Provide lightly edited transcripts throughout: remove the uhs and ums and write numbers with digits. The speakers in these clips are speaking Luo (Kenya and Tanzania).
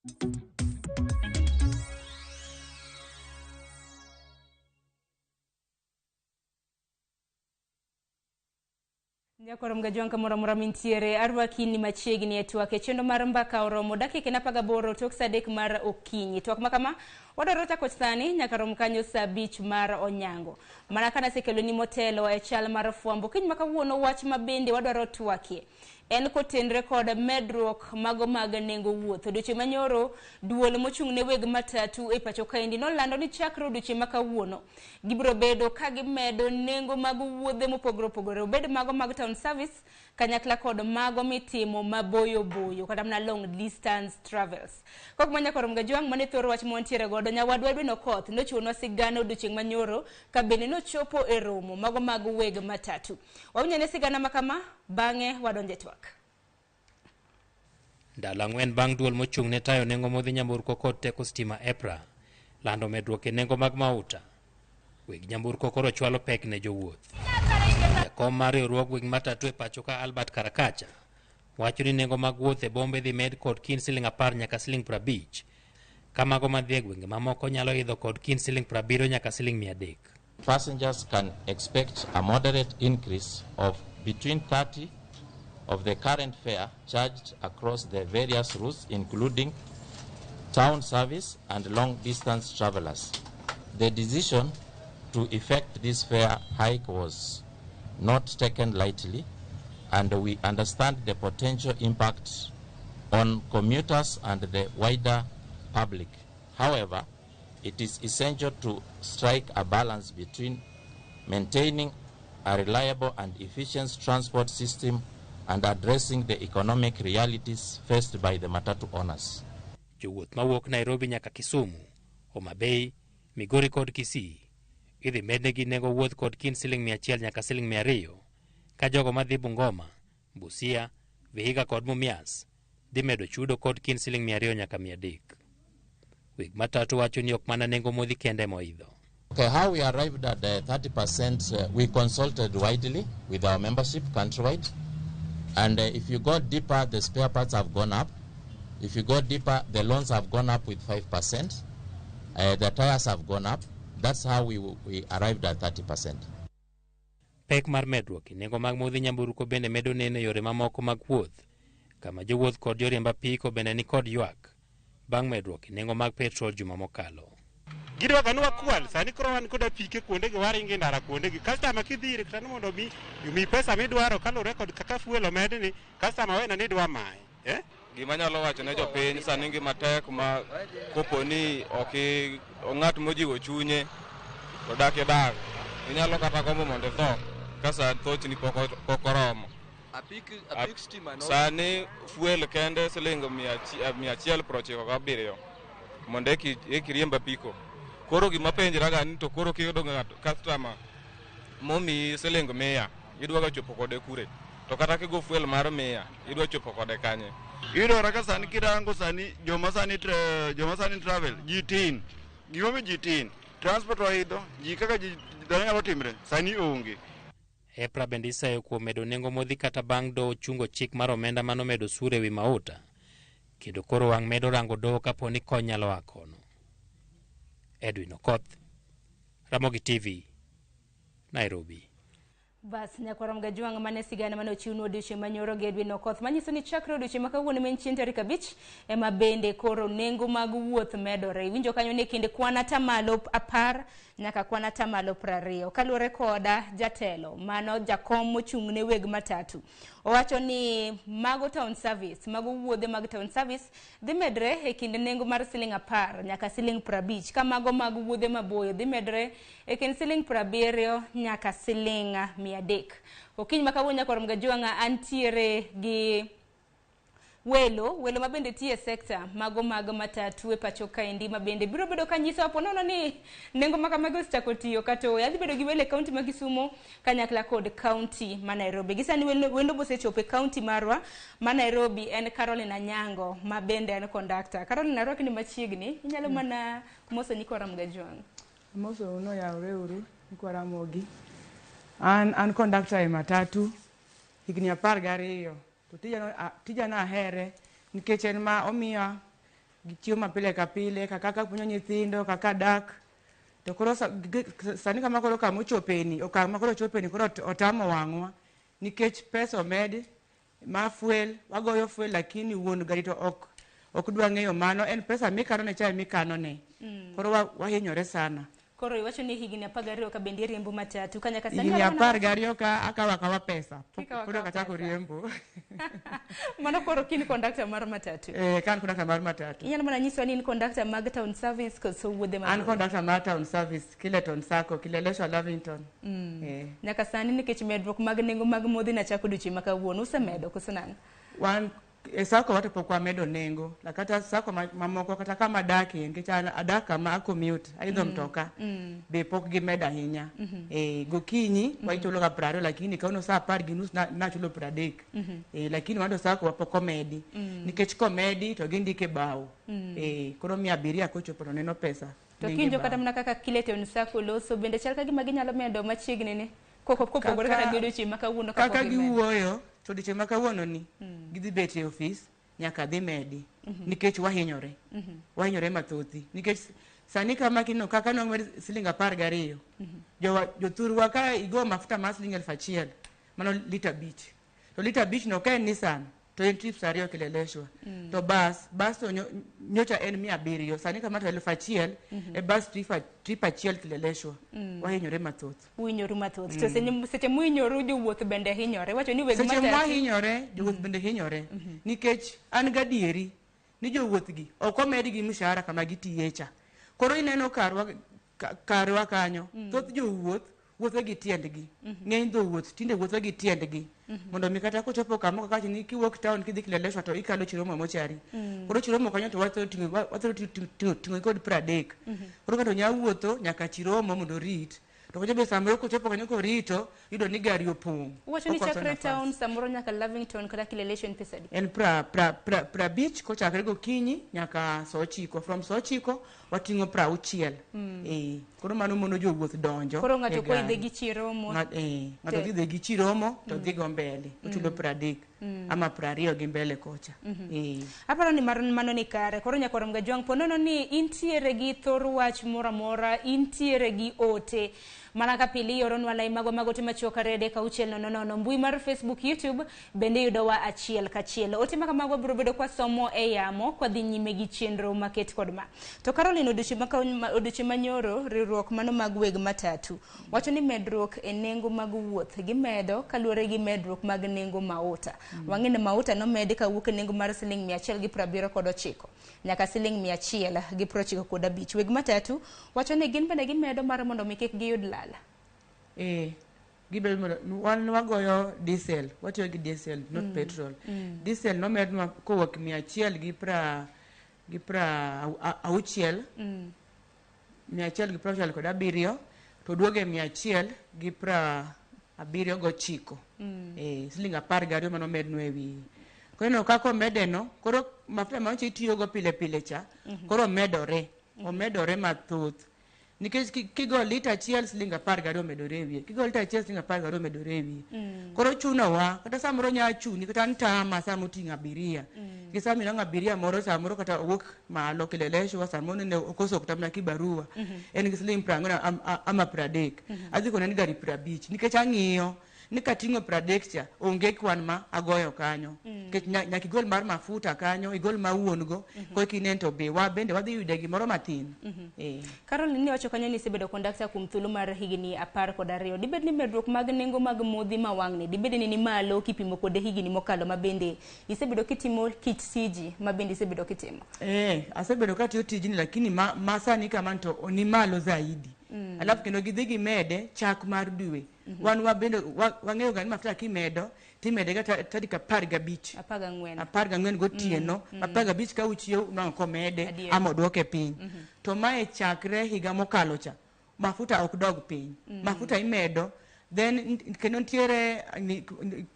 Nyakwar Mgajwang' kamoro amora mintiere, arwaki ni machiegni e twak e chenro mar mbaka oromo dakika 18 tok saa 3 mar okinyi. Twak ma kama wadwaro chako sani nyaka rom kanyo saa 5 mar onyango. Mana ka nasekeloni motelo e chal mar fwambo kiny ma kawuono wach ma bende wadwaro twakie en kotenre kod medruok mago mag nengo wuoth. Odiochieng' manyoro duol mochung' ne weg matatu e pacho kaendi nolando ni chakre odiochieng' ma kawuono gibiro bedo ka gimedo nengo mag wuodhe mopogore opogore, obed mago mag town service kanyakla kod mago mitimo maboyo boyo kata mana long distance travels. Kok ma nyakwar Mgajwang' mane thoro wach mwantiere godo nyawadwa Edwin Okoth nochiwonwa sigana odiochieng' manyoro ka bende nochopo e romo mago mag weg matatu. Wawinjane sigana ma kama bang'e wadonje twak. Ndalo 4 bang' duol mochung' ne tayo nengo modhi nyamburko kod teko stima EPRA lando medruok e nengo mag mauta. Weg nyamburko koro chwalo pek ne jowuoth. Jakom mar riwruog weg matatu e pacho ka Albert Karakacha wacho ni nengo mag wuoth e bombe dhi med kod kind siling 10 nyaka siling 50, ka mago madhi e gwenge mamoko nyalo idho kod kind siling 70 nyaka siling 300. Passengers can expect a moderate increase of between 30 of the current fare charged across the various routes, including town service and long-distance travelers. The decision to effect this fare hike was not taken lightly, and we understand the potential impact on commuters and the wider public. However, it is essential to strike a balance between maintaining a reliable and efficient transport system and addressing the economic realities faced by the matatu owners. Jowuoth mawuok Nairobi nyaka Kisumu, Homa Bay, Migori kod Kisii idhi mednegi nengo wuoth kod kind siling 100 nyaka siling 200, ka jogo madhi Bungoma, Busia, Vihiga kod Mumias dhi medo chudo kod kind siling 200 nyaka 300. Weg matatu wacho ni ok mana nengo modhi kende moidho. Okay, how we arrived at the 30%, we consulted widely with our membership countrywide. And if you go deeper, the spare parts have gone up. If you go deeper, the loans have gone up with 5%. The tires have gone up. That's how we arrived at 30%. Pek mar medruok e nengo mag modhi nyamburko bende medo neno e yore mamoko mag wuoth, kama jowuoth kod joriemb apiko bende ni kod ywak bang' medruok e nengo mag petrol juma mokalo. Gidwa ni wakwal, sani koro wan kod apike kuondegi, waringo e ndara kuondegi. Customer kidhi ire kata ni mondo mi pesa midwaro kaluwore kod kaka fuel omedni, customer wena ni dwa maye. Gima anyalo wacho ne jopiny sani ngima tek ma kopo ni ok ng'at mojiwo chunye to dak e dak. Inyalo kata gombo mondo itho ka sa thochni pok oromo. Apik stima no. Sani fuel kende siling 197 mondo eki riemb apiko. Koro gima penjraga ni to koro kiyudo ng'ato customer momiyi siling 100 idwa ga chopo kode kure? To kata kigo fuel mar 100 idwa chopo kode kanye? Iyudo kaka sani kirango sani joma sani joma sani travel ji tin. Gimomiyo ji tin, transport oidho, ji kaka ji dhano nyalo timre sani onge. EPRA bende iseyo kuom medo nengo modhi kata bang' doho chungo chik mar omenda manomedo osuru ewi mauta, kendo koro wang' medo rango doho kapo ni kony nyalo a kono. Edwin Okoth, Ramogi TV, Nairobi. Bas nyakwar Mgajwang' mane sigana mane ochiwnwa odiochieng' manyoro gi Edwin Okoth manyiso ni chakre odiochieng' ma kawuono ma en chieng' tarik 5 ema bende koro nengo mag wuoth medore. Iwinjo kanyo ni kind kwan atamalo 10 nyaka kwan atamalo 20. Kaluwore koda jatelo mano jakom mochung' ne weg matatu, owacho ni mago town service, mago wuodhe mag town service dhi medre e kind nengo mar siling 10 nyaka siling 50, ka mago mag wuodhe maboyo dhi medre e kind siling 70 nyaka siling 300. Okinyi ma kawuono nyakwar Mgajwang'a antiere gi welo mabende tiyo e sekta mago mag matatu e pacho kaendi mabende biro bedo ka nyisowa po nono ni nengo ma kamago osechako tiyo kata ooyo. Adhi bedo gi welo e kaunti ma Kisumu kanyakla kod kaunti ma Nairobi. Gi sani wendo mosechopo e kaunti marwa ma Nairobi en Caroline Anyango ma bende en kondakta. Caroline, arwaki ni machiegni, inyalo mana moso nyikwa Ramogi. Amoso uno yawre uru nyikwa Ramogi. An kondakta e matatu higni 12. To tijano ahere nikech en ma omiya Gi chiemo ma pile ka pile, kaka puonjo nyithindo, kaka dak. To koro sani kama koro kama ochopeni, okang' ma koro ochopeni koro otamo wang'wa. Nikech pesa omed ma fuel, wagoyo fuel lakini wuon gari to ok dwa ng'eyo mano, en pesa mikano ne cha emikano ne. Koro wahinyore sana. Koro iwacho ni higni 12 ka bende iriembo matatu ka nyaka sani Higni inyalo mana 12 ka akawo akawa pesa. Ikawo Pod ok akawa achako pesa. riembo. Mano koro kin conductor mar matatu. Eh, ka an conductor mar matatu. Inyalo mana nyiswa ni in conductor mag town service koso wuodhe An mabor? conductor mar town service, Kileton Sacco, Kileleshwa Lavington. Eh. Nyaka sani nikech medruok mag nengo mag modhi nachako odiochieng' ma kawuono, usemedo koso nang'o? Wan e sacco wa to pok wamedo nengo. La kata sacco mamoko kata kama adakie, nikech an adak kama a commute, aidho mtoka, be pok gimedo ahinya. Eh, gokinyi wachulo ga 20 lakini kawuono saa 10:30 nachulo 30. Eh, lakini wan to sacco wa pok omedi. Nikech komedi to gindike bao. Eh, koro miyo abiria kochopo to neno pesa. To nengo e kiwinjo bao. kata mana kaka Kileton Sacco loso bende chal ka gima ginyalo medo machiegni ni kopogore kata gi odiochieng' ma kawuono kapok Kaka gimedo. giwuoyo to odiochieng' ma kawuono ni gidhi bet e ofis nyaka dhi medi nikech wahinyore. Wahinyore mathothi nikech sani kama kineno kaka nomed siling 12 jothurwa ka igo mafuta mar siling 1000 mano lita 5 to lita 5 no ka en Nissan to en trips 2 Kileleshwa. To bas to nyocha en 700 sani kama to 1000 e bas trip achiel Kileleshwa. Wahinyore mathoth. Uhinyoru mathoth. To seche muhinyoru jowuoth bende hinyore. Iwacho ni weg Seche matatu mwahinyore, jowuoth bende hinyore. Nikech an gadieri ni jowuoth gi ok omedgi mshahara kama gitiye cha. Koro ineno karwa kanyo, thoth jowuoth wuotho gi tiendgi. Ng'eny jowuoth tinde wuotho gi tiendgi. Mondo mi kata kochopo kama kaka ni kiwuok town kidhi Kileleshwa to ikalo Chiromo mochari. Koro Chiromo kanyo to wathoro ting'o kod 30. Koro ng'ato nyalo wuotho nyaka Chiromo mondo orit. To kochopo be samoro kochopo kanyo korito, yudo ni gari opong'. Uwacho ni Okoso chakre nafas. town samoro nyaka Lavington kata Kileleshwa en pesa adi? En 50 kochakre gokinyi nyaka saa 9. From saa 9 wating'o 60. Eh, koro mano mono jowuoth donjo. Koro ng'ato e koidhe gari. gi Chiromo. Ng'ato dhi gi Chiromo to dhi go mbele. Ochulo 30 ama 20 gi mbele kocha. Aparo ni mano ni kare. Koro nyaka rom ga Jwang' po nono ni intiere gi thor wach moro amora, intiere gi ote. Mana ka pile ioronwa lai magwa mag ote machuok 2 3 6 0 0 mbui mar Facebook, YouTube bende yudowa achiel kachiel. Ote ma kamago biro bedo kwasomo e yamo kwadhi nyime gi chenro maket kod ma. To Caroline, odiochieng' manyoro riwruok mano mag weg matatu wacho ni medruok e nengo mag wuoth gimedo kaluwore gi medruok mag nengo mauta. Wang'e ni mauta nomedi kawuok e nengo mar siling 179 nyaka siling 195. Weg matatu wacho ni gin bende gimedo mar mondo mi kik giyud lal. Gibedo mondo wan wagoyo diesel, watiyo gi diesel, not petrol. Diesel nomednwa kowuok mia achiel gi pra auchiel, 167 to duoge 179. Siling 12 manomednwa e wiye. Koro ineno kaka omedeno, koro mafuta ma nyocha itiyogo pile pile cha, koro omedore, omedore mathoth. Nikech kigo lita achiel siling 12 omedore e wiye, kigo lita achiel siling 12 omedore e wiye. Koro chunowa, kata samoro nya chuni, kata ntama sama oting'o abiria. Gi sama inwang'o abiria moro samoro kata owuok malo Kileleshwa, samoro nene okoso kata mana kibarua. En gi siling 40 ama 30. Adhi kone ni gari 50, nikech ang'iyo ni kating'o 30 cha, onge kwan ma agoyo kanyo. Nikech nyaka igol mar mafuta kanyo, igol ma wuon go, koka inen to be wa bende wadhi yude gimoro matin. Caroline, ni wacho kanyo ni isebedo kondakta kuom thuolo mar higni 12. Dibed ni medruok mag nengo mag modhi ma wang'ni, dibed ni ni malo kipimo kode higni mokalo ma bende isebedo kitimo kit tiji ma bende isebedo kitimo? Asebedo katiyo tijni lakini ma sani kama to ni malo zaidi. Alafu kendo gidhi gimede chak mar dwe. Wan wabende wang'eyo ga ni mafuta kimedo, timede ga tarik 15. 14. 14 gotieno, 15 ka uchiew nwang'o komede, ama oduoke piny. To mae chakre higa mokalo cha, mafuta ok dog piny. Mafuta imedo, then kendo nitiere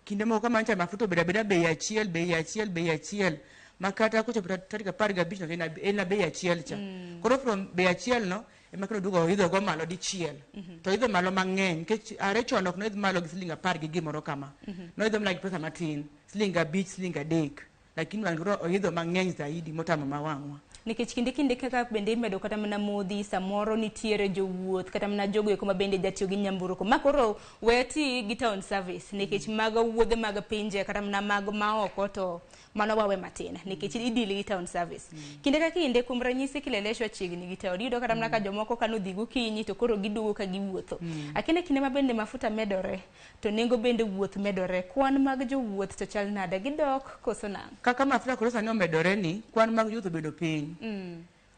kinde moko kama ncha mafuta obedo abeda bei achiel, bei achiel, bei achiel. Ma kata kochopo tarik 15 no, en bei achiel cha. Koro from bei achiel no, ema koro duogo oidho go malo dichiel. To oidho malo mang'eny, nikech are chon ok noidh malo gi siling 10 gi gimoro kama. Noidho mana gi pesa matin, siling 5, siling 3. Lakini wang' koro oidho mang'eny zaidi motamo ma wang'wa. Nikech kinde kinde kaka bende imedo kata mana modhi, samoro nitiere jowuoth kata mana jogo eko ma bende jatiyo gi nyamburko. Ma koro we ti gi town service nikech mago wuodhe mag pinje kata mana mag maoko to mano wawe matin nikech idili gi town service. Kinde ka kinde kuom ranyisi Kileleshwa chiegni gi town. Iyudo kata mana ka jomoko kanodhi gokinyi to koro giduogo ka giwuotho. Akine kinde ma bende mafuta medore to nengo bende wuoth medore. Kwan mag jowuoth to chal nade? Gidok koso nang'o? Kaka mafuta koro sani omedore ni, kwan mag jowuoth obedo piny.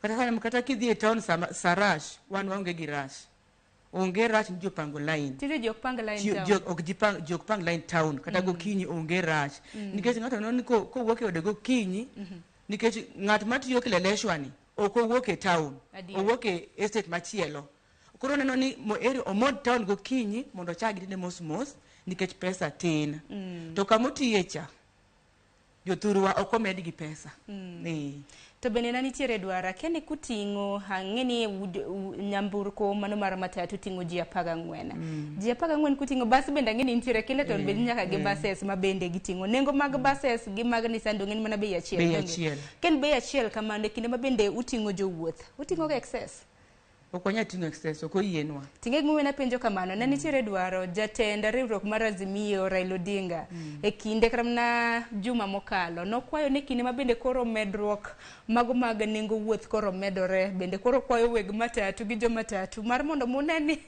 Kata sani kata kidhi e town sama sa rush, wan waonge gi rush. Onge rush ni ji opango line. Tinde ji ok pang line Ji town. ji ok ji pang ji ok pang line town kata gokinyi onge rush. Nikech ng'ato neno ni kowuok e ode gokinyi, nikech ng'at matiyo Kileleshwa ni ok owuok e town, Adier. owuok e estate machielo. Koro oneno ni eri omod town gokinyi mondo ochak gitinde mos mos nikech pesa tin. To kamotiye cha, jothurwa ok omed gi pesa. To bende na nitiere dwaro, akia ni kuting'o, ang'e ni nyamburko mano mar matatu ting'o ji 14. Ji 14 kuting'o, bas bende ang'e ni nitiere Kileton bende nyaka gi buses ma bende giting'o. Nengo mag buses gi mag Nissan dong' en mana bei achiel. Bei donge? achiel. Ka en bei achiel kamano, e kinde ma bende uting'o jowuoth, uting'o ga excess? Ok wanyal ting'o excess, ok oyienwa. Ting'e gimomiyo napenjo kamano, ne nitiere dwaro jatend riwruok mar Azimio Raila Odinga e kinde kata mana juma mokalo nokwayo ni kinde ma bende koro medruok mago mag nengo wuoth koro medore, bende koro kwayo weg matatu gi jomatatu mar mondo mune ni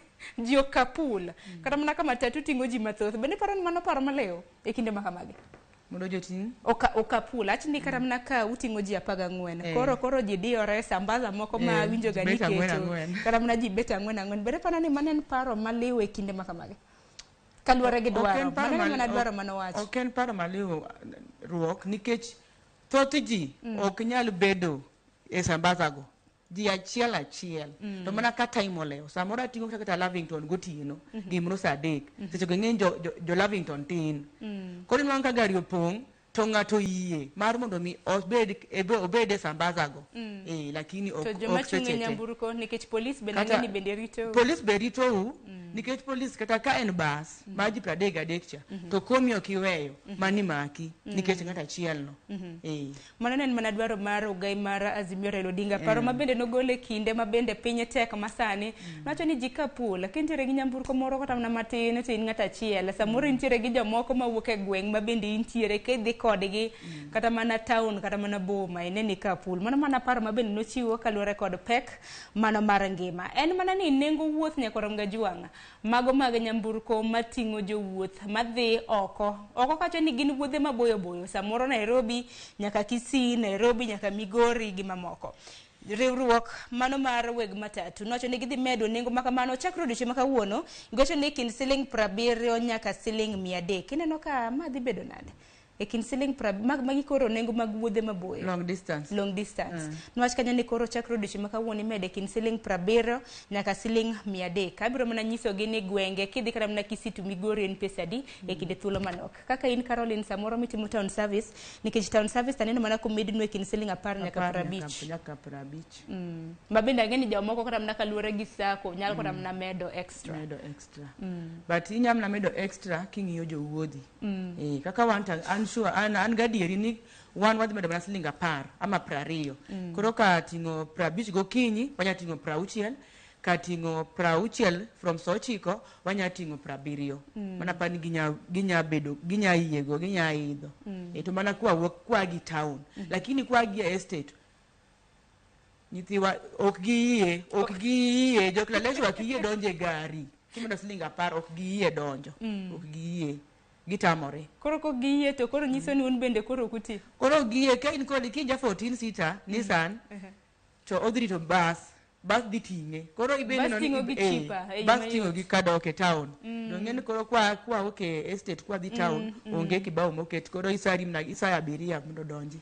ji okapul kata mana ka matatu ting'o ji mathoth. Bende iparo ni mano paro maliw e kinde ma kamagi? Mondo joting' Okapul achni ni kata mana ka uting'o ji 14 koro ji diyore sambaza moko ma winjo ga ni bet ang'wen keto ang'wen. kata mana ji bet ang'wen ang'wen. Bende iparo ni mano en paro maliw e kinde ma kamagi kaluwore gi Ok dwaro? en paro Mano en mana dwaro manowacho. Ok en paro maliw ruok nikech thoth ji ok nyal bedo e sambaza go. Ji achiel achiel. To mana ka time olewo. Samoro ating'o kata Lavington gotieno, gimoro saa 3. Seche go ing'e jo Lavington tin. Koro inwang'o ka gari opong', to ng'ato oyie mar mondo mi obed e sambaza go. Lakini To ok joma chung' e seche te. nyamburko nikech polis bende Kata ang'e ni bende ritou. Polis be ritou, nikech polis kata ka en bas mar ji 33 cha, to komi ok iweyo, mani maki, nikech ng'ato achiel no. Mano ne en mana dwaro mar ogai mar Azimio Raila Odinga. Paro ma bende nogolo e kinde ma bende piny tek masani. Nowacho ni ji kapul, ka intiere gi nyamburko moro kata mana matin to in ng'ato achiel. Samoro intiere gi jomoko mawuok e gweng' ma bende intiere kidhi kodgi kata mana town kata mana boma ine ni kapul. Mano mana paro ma bende nochiwo kaluwore kod pek mano mar ngima. En mana ni nengo wuoth nyaka rom ga jwang'. Mago mag nyamburko mating'o jowuoth madhi oko. Oko kacho ni gin wuodhe maboyo boyo, samoro Nairobi nyaka Kisii, Nairobi nyaka Migori gi mamoko. Riwruok mano mar weg matatu nowacho ni gidhi medo nengo ma kamano chakre odiochieng' ma kawuono, giwacho ni kind siling 70 nyaka siling 300. Ineno ka ma dhi bedo nade? E kind siling magi koro nengo mag wuodhe maboyo. Long distance. Long distance. Niwach kanyo ni koro chakre odiochieng' ma kawuono imede kind siling 70 nyaka siling 300. Abiro mana nyisogi ni gwenge kidhi kata mana Kisii to Migori en pesa adi e kinde thuolo manok. Kaka in Caroline samoro mitimo town service, nikech town service aneno mana komednu e kind siling 10 nyaka 50. Nyaka 50. Ma bende ang'e ni jomoko kata mana kaluwore gi sako nyalo kata mana medo extra. Medo extra. But inyalo mana medo extra king'iyo jowuodhi. Kaka wan to an sure, an gadieri ni wan wadhi medo mana siling 10 ama 20. Koro ka ting'o 50 gokinyi, wanya ting'o 60, ka ting'o 60 from saa 9, wanya ting'o 70. Mana pa ni ginya bedo, ginya yiego, ginya idho. To mana kwa wuok, kwa gi town. Lakini kwa gi estate, nyithiwa ok giyie, ok giyie, jo Kileleshwa ok giyie donjo e gari. Kimedo siling 10 ok giyie donjo. Ok giyie. Gitamore. Koro kok giyie to koro nyiso ni un bende koro ok uti. Koro giyie ka in kod kinja 14 seater Nissan to odhi rito bas, bas dhi ting'e. Koro ibe Bas neno ni ting'o gi cheaper, e yo bas mayot. ting'o gi kadok e town. To ng'e ni koro kwa wuok e estate kwa dhi town, onge kibao moket. Koro isari mana isayo abiria mondo odonji.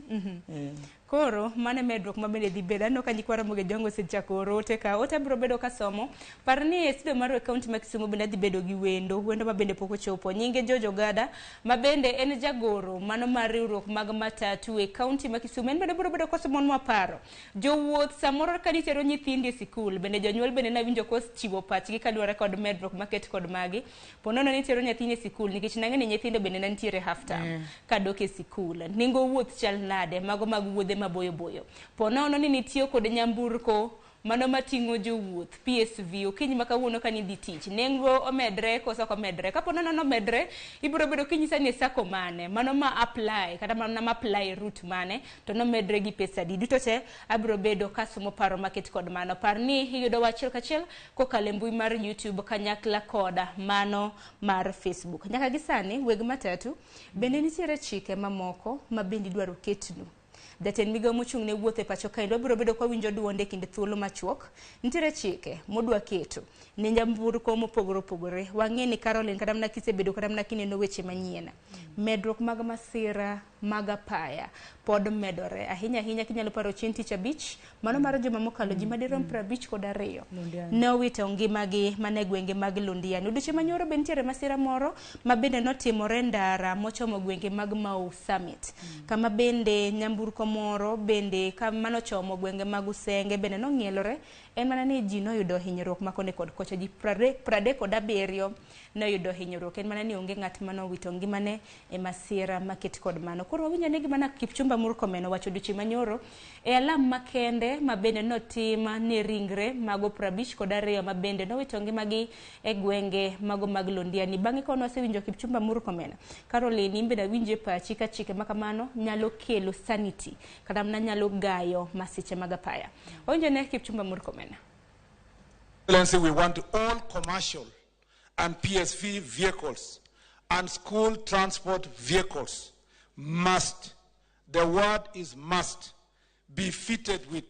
Koro mano e medruok ma bende dhi bedo. Aneno ka nyikwa Ramogi Ojwang' osechako oro ote ka. Ote abiro bedo kasomo. Par ni e studio mar kaunti ma Kisumu bende adhi bedo gi wendo. Wendo ma bende pok ochopo. Nyinge George Ogada ma bende en jagoro mano mar riwruok mag matatu e kaunti ma Kisumu. En bende biro bedo kosomonwa paro. Jowuoth samoro ka nitero nyithindi e sikul, bende jonyuol bende nawinjo kochiwo pachgi kaluwore kod medruok maket kod magi. Po nono ni itero nyathini e sikul nikech nang'e ni nyithindo bende ne nitiere half term kadok e sikul. Nengo wuoth chal nade? Mago mag wuodhe maboyo boyo. Po nono ni nitiyo kod nyamburko mano mating'o jowuoth PSV okinyi ma kawuono ka nidhi tich, nengo omedre koso ok omedre? Kapo nono nomedre, ibiro bedo kinyisa ni e sacco mane mano ma apply kata mana ma apply route mane to nomedre gi pesa adi. Duto te abiro bedo kasomo paro maket kod mano. Par ni iyudowa achiel kachiel kokalo e mbui mar YouTube kanyakla koda mano mar Facebook. Nyaka gi sani weg matatu bende nitiere chike mamoko ma bende idwaro ketnu. Jatend migawo mochung' ne wuoth e pacho kaendi wabiro bedo kwa winjo duonde e kind thuolo machuok. Nitiere chike modwa keto ne nyamburko mopogore opogore. Wang'e ni Caroline kata mana kisebedo kata mana kineno weche manyien. Medruok mag masira mag apaya pod medore ahinya ahinya kinyalo paro chieng' tich abich mano mar juma mokalo ji madirom 52 ne owito ngimagi mana e gwenge mag Londiani. Odiochieng' manyoro be nitiere masira moro ma bende notimore ndara mochomo gwenge mag Mau Summit kama bende nyamburko moro bende kama nochomo gwenge mag Usenge bende nong'ielore. En mana ni ji noyudo hinyruok ma koni kod kocha, ji 37 noyudo hinyruok. En mana ni onge ng'at manowito ngimane e masira maket kod mano. Koro wawinjo ane gima na Kipchumba Murkomen owacho odiochieng' manyoro e alam makende ma bende notim ne ringre mago 52 ma bende nowito ngimagi e gwenge mago mag Londiani. Bang'e ka wasewinjo Kipchumba Murkomen, Caroline, in bende awinjo e pachi ka chike ma kamano nyalo kelo sanity kata mana nyalo gayo masiche mag apaya. Wawinjo ne Kipchumba Murkomen. Excellency, we want all commercial and PSV vehicles and school transport vehicles must, the word is must, be fitted with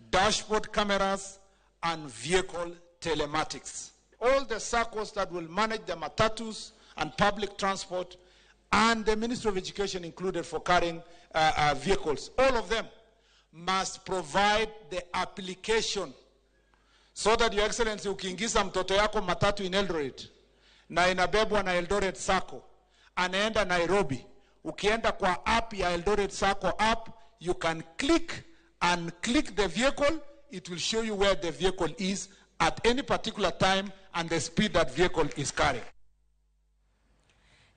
dashboard cameras and vehicle telematics. All the circles that will manage the matatus and public transport, and the Ministry of Education included for carrying vehicles, all of them must provide the application so that, Your Excellency, ukiingiza mtoto yako matatu in Eldoret na inabebwa na Eldoret Sacco, anaenda Nairobi, ukienda kwa app ya Eldoret Sacco app, you can click and click the vehicle, it will show you where the vehicle is at any particular time and the speed that vehicle is carrying.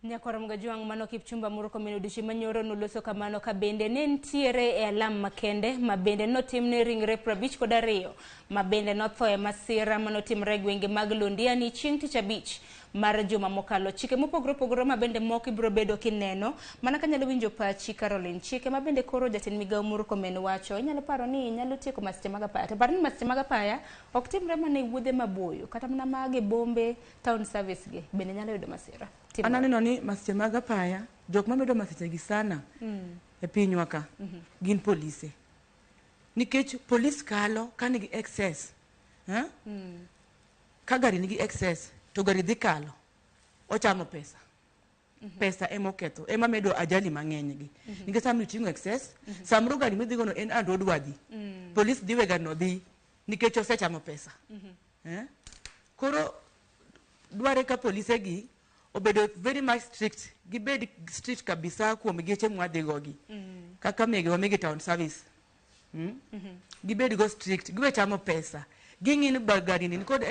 Nyakwar Mgajwang' mano Kipchumba Murkomen odiochieng' manyoro noloso kamano ka bende ne nitiere e alam makende ma bende notimne ringre 52 ma bende notho e masira manotimre e gwenge mag Londiani chieng' tich abich mar juma mokalo. Chike mopogore opogore ma bende moko ibiro bedo kineno mana kanyalo winjo pachi Caroline. Chike ma bende koro jatend migawo Murkomen wacho inyalo paro ni nyalo tieko masiche mag apaya. To par ni masiche mag apaya ok timre mana e wuodhe maboyo kata mana mag e bombe town service gi bende nyalo yudo masira. An aneno ni masiche mag apaya, jok mamedo masiche gi sana e pinywa ka gin polise. Nikech polis kalo ka nigi excess. Ka gari nigi excess to gari dhi kalo, ochamo pesa. Pesa ema oketho, ema medo ajali mang'eny gi. Nikech sama iting'o excess, samoro gari midhi gono en and roadworthy. Polis dhi we gari no dhi nikech osechamo pesa. Koro dware ka polise gi obedo very much strict, gibed strict kabisa kuom geche mwadhi go gi. Kaka megewa mege town service. Gibed go strict, giwe chamo pesa. Ging'i ni gari ni nikod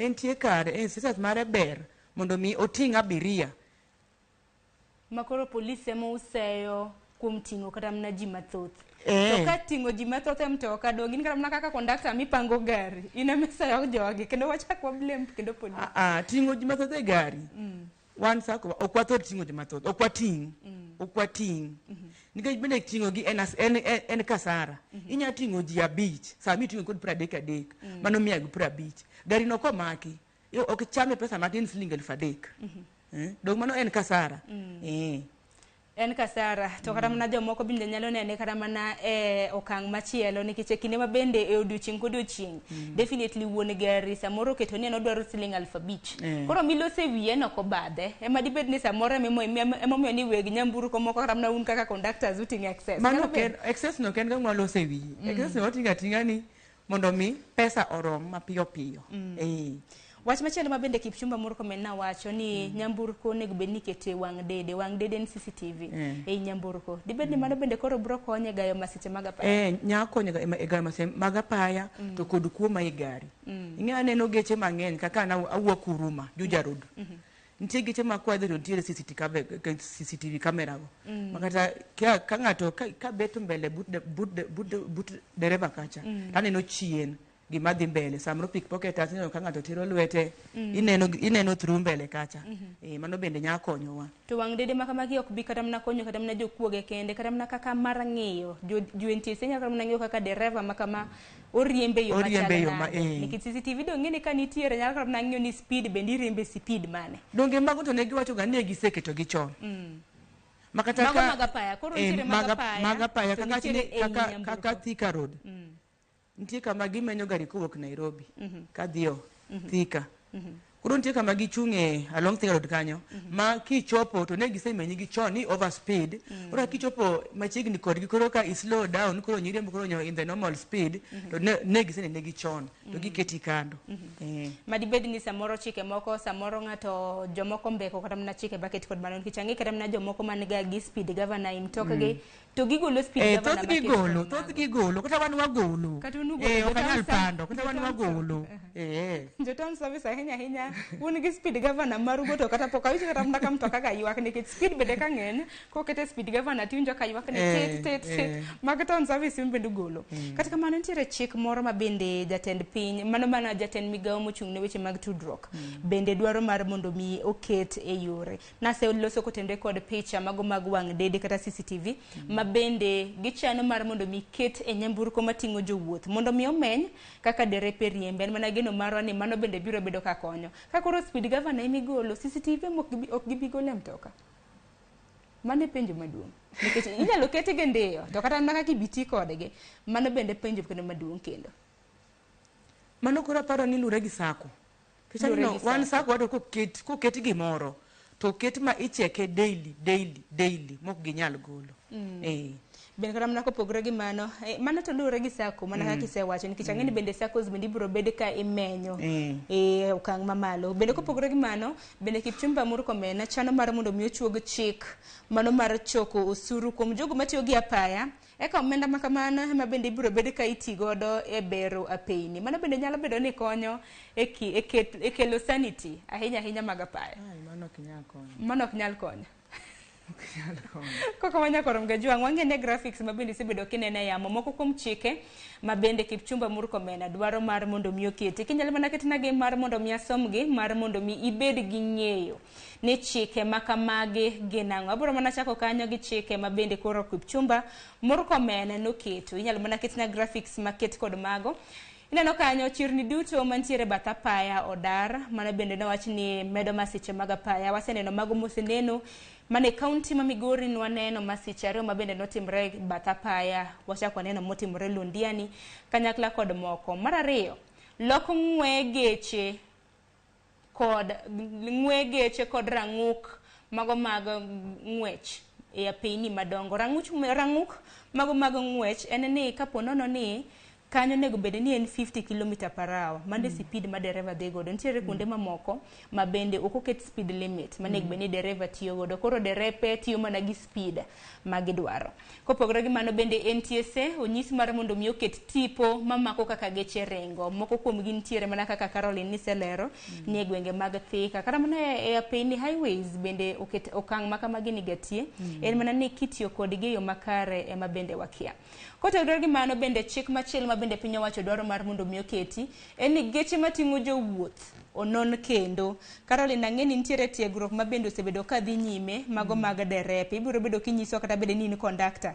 entie kare, en status mare ber mondo mi oting' abiria. Makoro polise ema useyo kuom ting'o kata mana ji mathoth. To ka ting'o ji mathoth e mtoka, donge in kata mana kaka kondakta mipango gari, in ema iseyo jogi, kendo wachak wa blame kendo polisi. Ting'o ji mathoth e gari. Wan sako ok wathor ting'o ji mathoth, ok wating'. Ok wating'. Nikech bende ting'o gi en kasara. Inya ting'o ji 5, sama iting'o kod 33, mano 150. Gari no komaki, ok chame pesa matin siling 3,000. Dong mano en kasara. En kasara to kata mana jomoko bende nyalo nene kata mana e okang' machielo nikech e kinde ma bende e odiochieng' kodiochieng' definitely wuon gari samoro oketo ni en odwaro siling 5,000. Koro milose wiye no kobadhe ema dibed ni samoro emomiyo ni weg nyamburko moko kata mana un kaka conductors uting'o excess. Mano ok en excess no ok en gima walose wiye. Excess no wating'o ating'a ni mondo mi pesa orom mapiyo piyo. Wach machielo ma bende Kipchumba Murkomen nawacho ni nyamburko onego bed ni ikete wang' dede, wang' dede en CCTV ei nyamburko. Dibed ni mano bende koro biro konyo e gayo masiche mag apaya? Nya konyo e gayo masiche mag apaya to kod kuo ma e gari. Ing'e aneno geche mang'eny kaka an awuok Huruma, Juja Road. Nitie geche ma kwadhi to nitiere CCTV CCTV camera go. Makata ka ng'ato ka bet mbele but dereva kacha, taneno chien gima dhi mbele. Samoro pickpocketers ineno ka ng'ato tero lwete, ineno through mbele kacha. Mano bende nya konyowa. To wang' dede ma kamagi ok bi kata mana konyo kata mana jokuoge kende, kata mana kaka mar ng'iyo jo NTSA nyalo kata mana ng'iyo kaka dereva ma kama oriembe yo Oriembe yo ma, machalo nade. Nikech CCTV dong' ng'e ni ka nitiere nyalo kata mana ng'iyo ni speed bende iriembe speed mane. Donge mago to ne giwacho ga ni ne giseketo gi chon. Makata Mago ka mag apaya, koro nitiere mag apaya, mag apaya to kaka nitiere ei nyamburko. kaka Thika Road. Nitie kama gimenyo gari kowuok Nairobi kadhiyo Thika. Koro nitie kama gichung'e along Thika Road kanyo ma kichopo to ne gisemenyi gi chon ni over speed. Koro kichopo machiegni kodgi koro ka i slow down koro nyiriembo koro nyo in the normal speed to ne gisenene gi chon to giketi kando. Madibed ni samoro chike moko, samoro ng'ato jomoko mbeko kata mana chike bucket kod mano, nikech ang'e kata mana jomoko man ga gi speed governor e mtokgi to gigolo speed governor Thoth maket gigolo, kod thoth mago. gigolo, kata wan wagolo. Kata un ugolo, Ok anyal pando, kata wan jo town wagolo. Jo town service ahinya ahinya un gi speed governor marugo to kata pok awinjo kata mana ka mtoka ka ywak, nikech speed bende ka ng'eny kokete speed governor tiwinjo ka ywak ni tit tit tit. Mag town service un bende ugolo. Kata kamano nitiere chik moro ma bende jatend piny mano mana jatend migawo mochung' ne weche mag tudruok bende dwaro mar mondo mi oket e yore. Naseloso kotenore kod picha mago mag wang' dede kata CCTV ma bende gichano mar mondo mi ket e nyamburko mating'o jowuoth mondo mi omeny kaka derepe riembe. En mana geno marwa ni mano bende biro bedo ka konyo. Ka koro speed governor emigolo, CCTV ema ok gibi golo e mtoka. Mano e penjo maduong'. Nikech inyalo ketgi ndiyo, to kata mana kaka ibi ti kodgi, mano bende penjo kendo maduong' kendo. Mano koro aparo ni lure gi sako. Nikech Lure aneno gi wan sako. sako wado koket gimoro to ket ma icheke daily daily daily mok ginyal golo. Bende kata mana kopogore gi mano, mano to luwore gi sako mana kaka isewacho, nikech ang'e ni bende SACCOs bende ibiro bed ka imenyo e okang' mamalo. Bende kopogore gi mano, bende Kipchumba Murkomen chano mar mondo mi ochuog chik mano mar choko osuru kuom jogo matiyo gi apaya, eka omenda ma kamano ema bende ibiro bed ka iti godo e bero apeyni. Mano bende nyalo bedo ni konyo e kelo sanity ahinya ahinya mag apaya. Ai, mano ok nyal konyo. Mano ok nyal konyo. Ok nyal konyo. Koko wanyakoro Mgajwang', wang'e graphics ma bende isebedo kinene e yamo moko kuom chike ma bende Kipchumba Murkomen dwaro mar mondo mi oketi. Kinyalo mana ketnagi mar mondo mi asomgi, mar mondo mi ibed gi ng'eyo ni chike ma kamagi gin ang'o. Abiro mana chako kanyo gi chike ma bende koro Kipchumba Murkomen noketo. Inyalo mana ketna graphics maket kod mago. Ineno kanyo chirni duto mantiere bath apaya odar, mano bende nowach ni medo masiche mag apaya. Waseneno mago moseneno mane kaunti ma Migori, nwaneno masiche ariyo ma bende notimre bath apaya, wachako waneno motimore Londiani kanyakla kod moko. Mar ariyo, loko ng'we geche kod ng'we geche kod rang'uk mago mag ng'wech e apeyni madongo. Rang'uk mago mag ng'wech en ni kapo nono ni kanyo onego bed ni en 50 km per hour, mano e speed ma dereva dhi godo. Nitiere kuonde mamoko ma bende ok oket speed limit manego bed ni dereva tiyo godo, koro derepe tiyo mana gi speed ma gidwaro. Kopogore gi mano bende NTSA onyis mar mondo mi oket tipo mamako kaka geche ringo. Moko kuomgi nitiere mana kaka Caroline niselero ni e gwenge mag Thika, kata mana e apeyni highways bende oket okang' ma kamagi nigatie. En mana ni kitiyo kodgi e yo makare ema bende wakia. Kotenore gi mano bende chik machielo ma bende piny owacho dwaro mar mondo mi oketi en ni geche mating'o jowuoth onon kendo. Caroline, ang'e ni nitiere tiegruok ma bende osebedo ka dhi nyime mago mag derepe. Ibiro bedo kinyisowa kata bende ni in kondakta.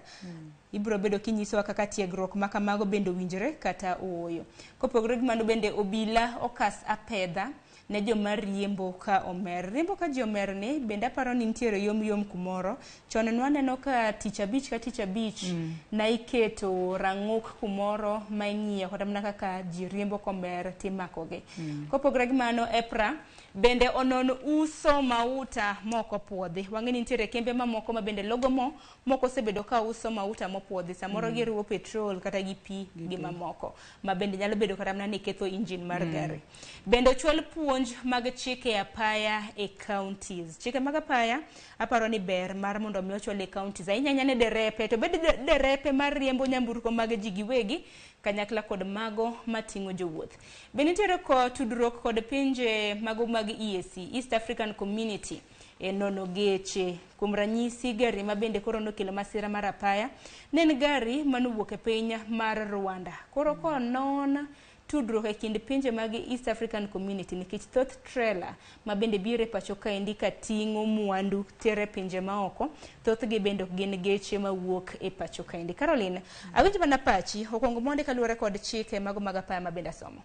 Ibiro bedo kinyisowa kaka tiegruok ma kamago bende owinjore kata ooyo. Kopogore gi mano bende obila okas apedha ne joma riembo ka omer. Riembo ka ji omer ni bende aparo ni nitiere yom yom kumoro. Chon nwaneno ka tich abich ka tich abich na iketo rang'uk kumoro ma ing'iyo kata mana kaka ji riembo komer timakogi. Kopogore gi mano, EPRA bende onon uso mauta mok opuodhi. Wang'e ni nitiere kembe mamoko ma bende logo mo moko osebedo ka uso mauta mopuodhi. Samoro giruwo petrol kata gi pi gi mamoko ma bende nyalo bedo kata mana ni ketho engine mar gari. Bende ochwal puonj Puonj mag chike apaya e counties. Chike mag apaya aparo ni ber mar mondo mi ochwal e counties. Ahinya ahinya ne derepe, to bed derepe mar riembo nyamburko mag ji giwegi kanyakla kod mago mating'o jowuoth. Be nitiere ko tudruok kod pinje mago mag EAC, East African Community, e nono geche. Kuom ranyisi, gari ma bende koro nokelo masira mar apaya ne en gari manowuok e piny mar Rwanda. Koro konon tudruok e kind pinje mag East African Community nikech thoth trailer ma bende biro e pacho kaendi ka ting'o mwandu tere pinje maoko, thothgi bende ok gin geche mawuok e pacho kaendi. Caroline, awinj mana pachi okwongo mondi kaluwore kod chike mago mag apaya ma bende asomo.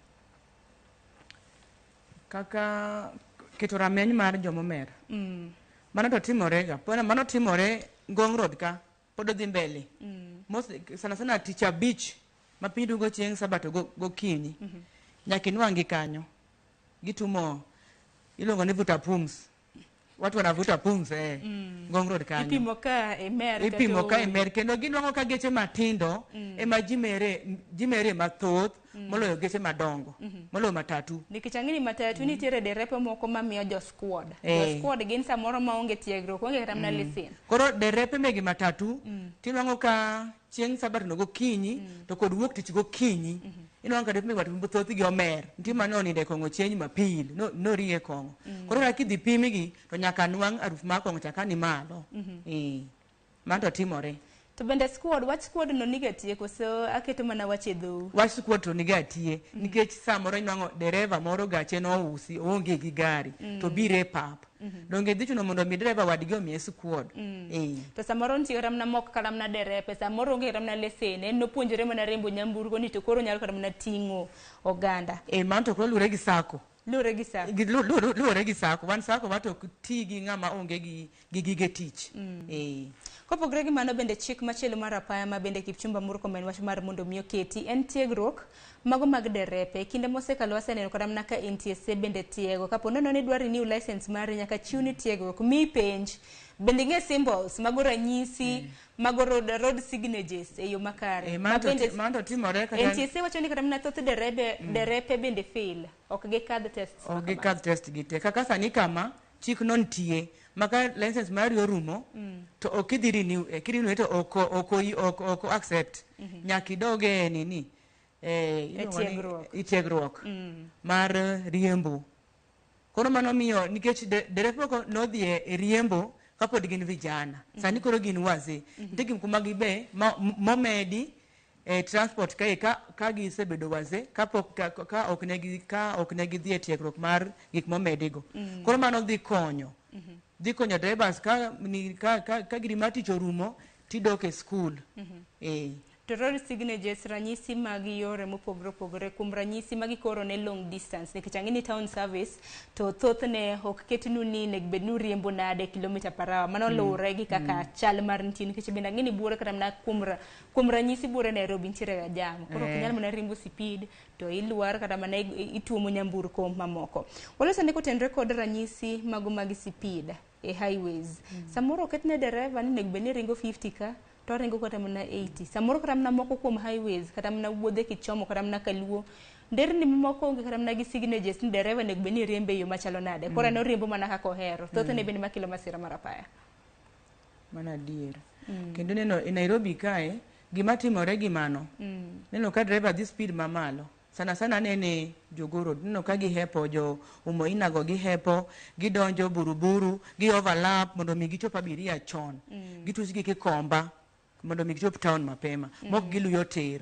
Kaka keto rameny mar jomomer. Mano to timore ga. Mano timore Ngong Road ka. Pod odhi mbele. Most, sana sana tich abich ma piny dugo chieng' sabato gokinyi. Nyaka inwang'gi kanyo. Gitumo iluongo ni vuta pumzi. Watu wanavuta pumzi eh. Ngong Road kanyo. Ipimo ka imer Ipimo ka imer kendo ginwang'o ka geche matindo ema ji mere mathoth moloyo geche madongo, moloyo matatu. Nikech ang'e ni matatu nitiere derepe moko mamiyo jo squad. Jo squad gin samoro maonge tiegruok, onge kata mana lesen. Koro derepe mege matatu tinwang'o ka chieng' sabato no gokinyi to kod wuok tich gokinyi. Inwang'o ka derepe mege matatu thothgi omer. Nitie mane onindo e kong'o chieng' Jumapil, noringo e kong'o. Koro ka kidhi pimgi to nyaka nwang' aruf mar kong'o cha ka ni malo. Mano to timore. To bende squad, wach squad no niga tie koso aketo mana wach e dhou? Wach squad to niga tie nikech samoro inwang'o dereva moro gache nousi, oonge gi gari to biro e pap. Donge dhi chuno mondo mi dereva wadgi omiye squad. To samoro nitie kata mana mok kata mana derepe, samoro onge kata mana lesen, en nopuonjore mana riembo nyamburko ni to koro onyalo kata mana ting'o oganda. Mano to koro luwore gi sacco. Luwore gi sacco. Luwore gi sacco. Wan sacco wa to ok ti gi ng'ama onge gi gige tich. Kopogore gi mano bende chik machielo mar apaya ma bende Kipchumba Murkomen wacho mar mondo mi oketi en tiegruok mago mag derepe. Kinde mosekalo waseneno kata mana ka NTSA bende tiego. Kapo nono ni dwaro renew license mari nyaka chiwni tiegruok, miyi penj. Bende ing'e symbols mago ranyisi mago road signages e yo makare. Mano to timore kata NTSA wacho ni kata mana thoth derepe bende fail. Ok gikadh tests Ok gikadh test gi te. Kaka sani kama chik no nitie maka license mari orumo to ok idhi renew, kirenew to ok accept. Nyaka idog e nini, iluongo ni tiegruok. e tiegruok mar riembo. Koro mano miyo nikech derepe moko nodhi e riembo kapod gin vijana. Sani koro gin wazee. Nitie gik moko ma gibe momedi e transport kae ka gisebedo wazee kapok ka ok ne ka ok ne gidhi e tiegruok mar gik momedigo. Koro mano dhi konyo. Dhi konyo drivers ka ni, ka, ka, ka giri mar tich orumo tidok e school. To road signages ranyisi mag yore mopogore opogore, kuom ranyisi magi koro ne long distance nikech ang'e ni town service to thothne ok ketnu ni onego bed ni uriembo nade kilomita per hour. Mano luwore gi kaka chal mar nitie nikech bende ang'e ni buore kata mana kuom ranyisi buore Nairobi nitiere ga jam. Koro ok inyal mana riembo speed to ilwar kata mana ituomo nyamburko mamoko. Waloso ni kotenore kod ranyisi mago mag speed e highways. Samoro oketne dereva ni onego bed ni ringo 50 ka to oringo kata mana 80. Samoro kata mana moko kuom highways kata mana wuodhe kichomo kata mana kaluo nderni moko onge kata mana gi signages ni dereva onego bed ni riembe e yo machalo nade. Koro en oriembo mana kaka ohero. Thothne bende makelo masira mar apaya. Mano adier. Kendo neno e Nairobi kae gima timore gi mano. Neno ka dereva dhi speed mamalo. Sana sana anene jogoro, neno ka gihepo jo Umoina go gihepo, gidonjo buruburu, gi overlap mondo mi gichop abiria chon. Gituch gi Kikomba mondo mi gichop town mapema. Mok giluyo tir.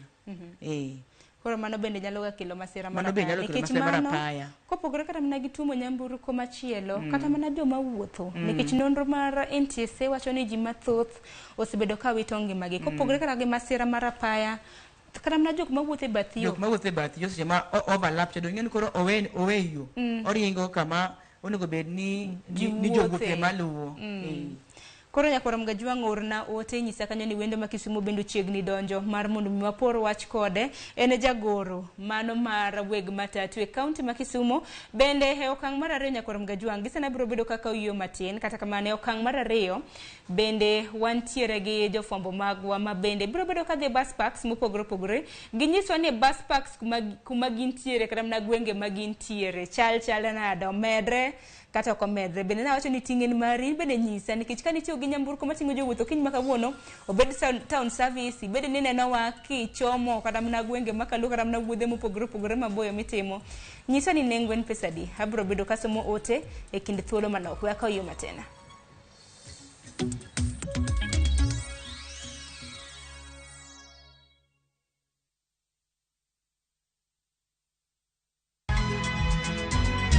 Koro mano bende nyalo ga kelo masira mar Mano bende nyalo apaya. kelo Nikech masira mar mano, apaya. kopogore kata mana gi tuomo nyamburko machielo, kata mana joma wuotho. Nikech nonro mar NTSA wacho ni ji mathoth osebedo ka wito ngimagi. Kopogore kata gi masira mar apaya, kata mana jok mawuotho e bath yo. Jok mawuotho e bath yo seche ma overlap cha, donge ni koro owe yo. Oringo kama onego bed ni Ji ni jowuoth wuothe. ema luwo. Koro nyakwar Mgajwang' orna ote nyisa kanyo ni wendo ma Kisumu bende ochiegni donjo mar mondo mi wapor wach kode. En e jagoro mano mar weg matatu e kaunti ma Kisumu. Bende e okang' mar ariyo nyakwar Mgajwang' gisana biro bedo kaka oyueyo matin. Kata kamano e okang' mar ariyo bende wantiere gi jofwambo magwa ma bende biro bedo kadhi e bus parks mopogore opogore. Ginyiswa ni bus parks kuma gintiere kata mana gwenge ma gintiere chal chal nade, omedre kata ok omedre. Bende nawacho ni ting' en mari, in bende nyisa nikech ka nitiyo gi nyamburko mating'o jowuoth okinyi ma kawuono, obed town service, ibed ni inenowa kichomo kata mana gwenge makaluo kata mana wuodhe mopogore opogore maboyo mitimo. Nyisa ni nengo en pesa adi. Abiro bedo kasomo ote e kind thuolo manok. We akaw yo matin.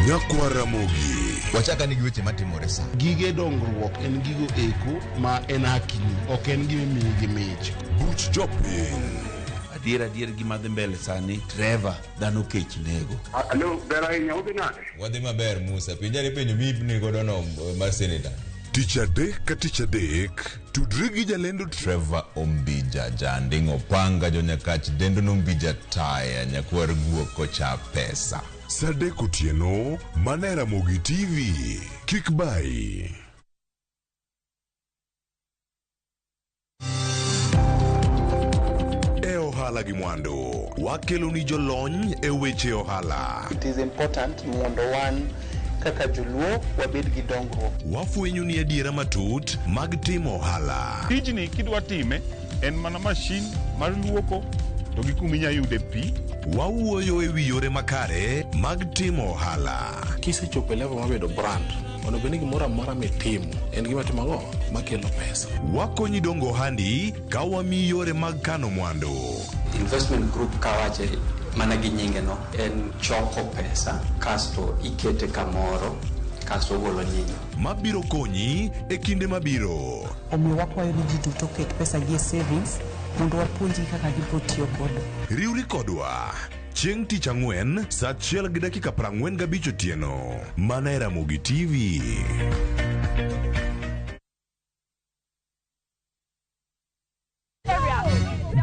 Nyakwa Ramogi. Wachaka ni gi weche matimore sa. Gige dongruok en gigo eko ma en hakini, ok en gima imiyi gi mich. Buch jopiny. Adier adier gima dhi mbele sani, Trevor, dhano kech nego. Alo, ber ahinya, udhi nade? Wadhi maber Musa, penjari penjo miipni godo no mar senator. Tich adek ka tich adek, tudri gi jalendo Trevor Ombija, Janding' Opanga, Jonyakach, Dendo Nombija Taya, Nyakwar Guok kocha pesa. Saa adek otieno, mana e Ramogi TV. Kik bayi. E ohala gi mwandu, wakelo ni jolony e weche ohala. It is important mondo wan kaka joluo wabed gi dongruok. Wafwenyo ni adiera matut mag timo ohala. Tijni kidwa time en mana mashin mar luoko to gi kuma inya yude pi. Wawuoyo e wi yore makare mag timo ohala. Kisechopo e level mar bedo brand, onego bed ni gimoro amora mitimo en gima timo ang'o makelo pesa. Wakonyi dongo ohandi ka wamiyi yore mag kano mwandu. Investment group kawache mana gi nyinge no en choko pesa kasto ikete kamoro kasto ogolo nyinyo. Mabiro konyi e kinde mabiro. Omiyo wakwayo ni ji duto oket pesa gi e savings mondo wapuonjgi kaka gibiro tiyo godo. Riwri kodwa chieng' tich ang'wen saa 1:45 otieno mana e Ramogi TV.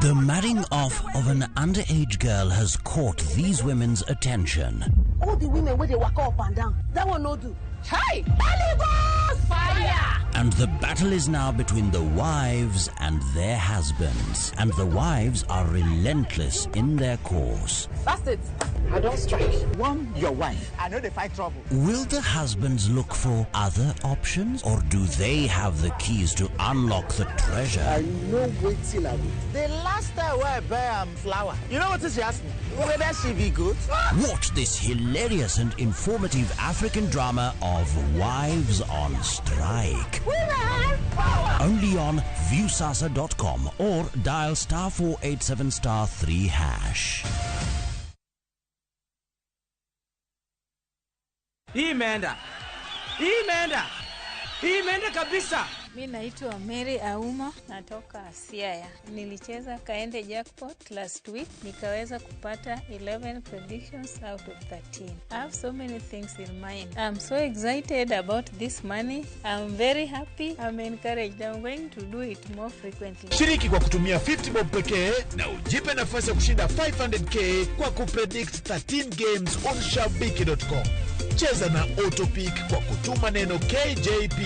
The marrying off of an underage girl has caught these women's attention. All the women wey dey waka up and down, that one no do. Hi! Holy Ghost fire! And the battle is now between the wives and their husbands. And the wives are relentless in their course. That's it. I don't strike. One, your wife. I know they fight trouble. Will the husbands look for other options, or do they have the keys to unlock the treasure? I know wetin I go. The last time wey I buy am flower, you know wetin she ask me? Whether she be good? Watch this hilarious and informative African drama of Wives on Strike. Women power! Only on viewsasa.com or dial star 487 star 3 hash. Hii imeenda, hii imeenda, hii imeenda kabisa. Mi naitwa Mary Auma, natoka Siaya. Nilicheza Kaende Jackpot last week, nikaweza kupata 11 predictions out of 13. I have so many things in mind. I'm so excited about this money. I'm very happy. I'm encouraged. I'm going to do it more frequently. Shiriki kwa kutumia 50 bob pekee na ujipe nafasi ya kushinda 500k kwa kupredict 13 games on shabiki.com. Cheza na Autopick kwa kutuma neno KJP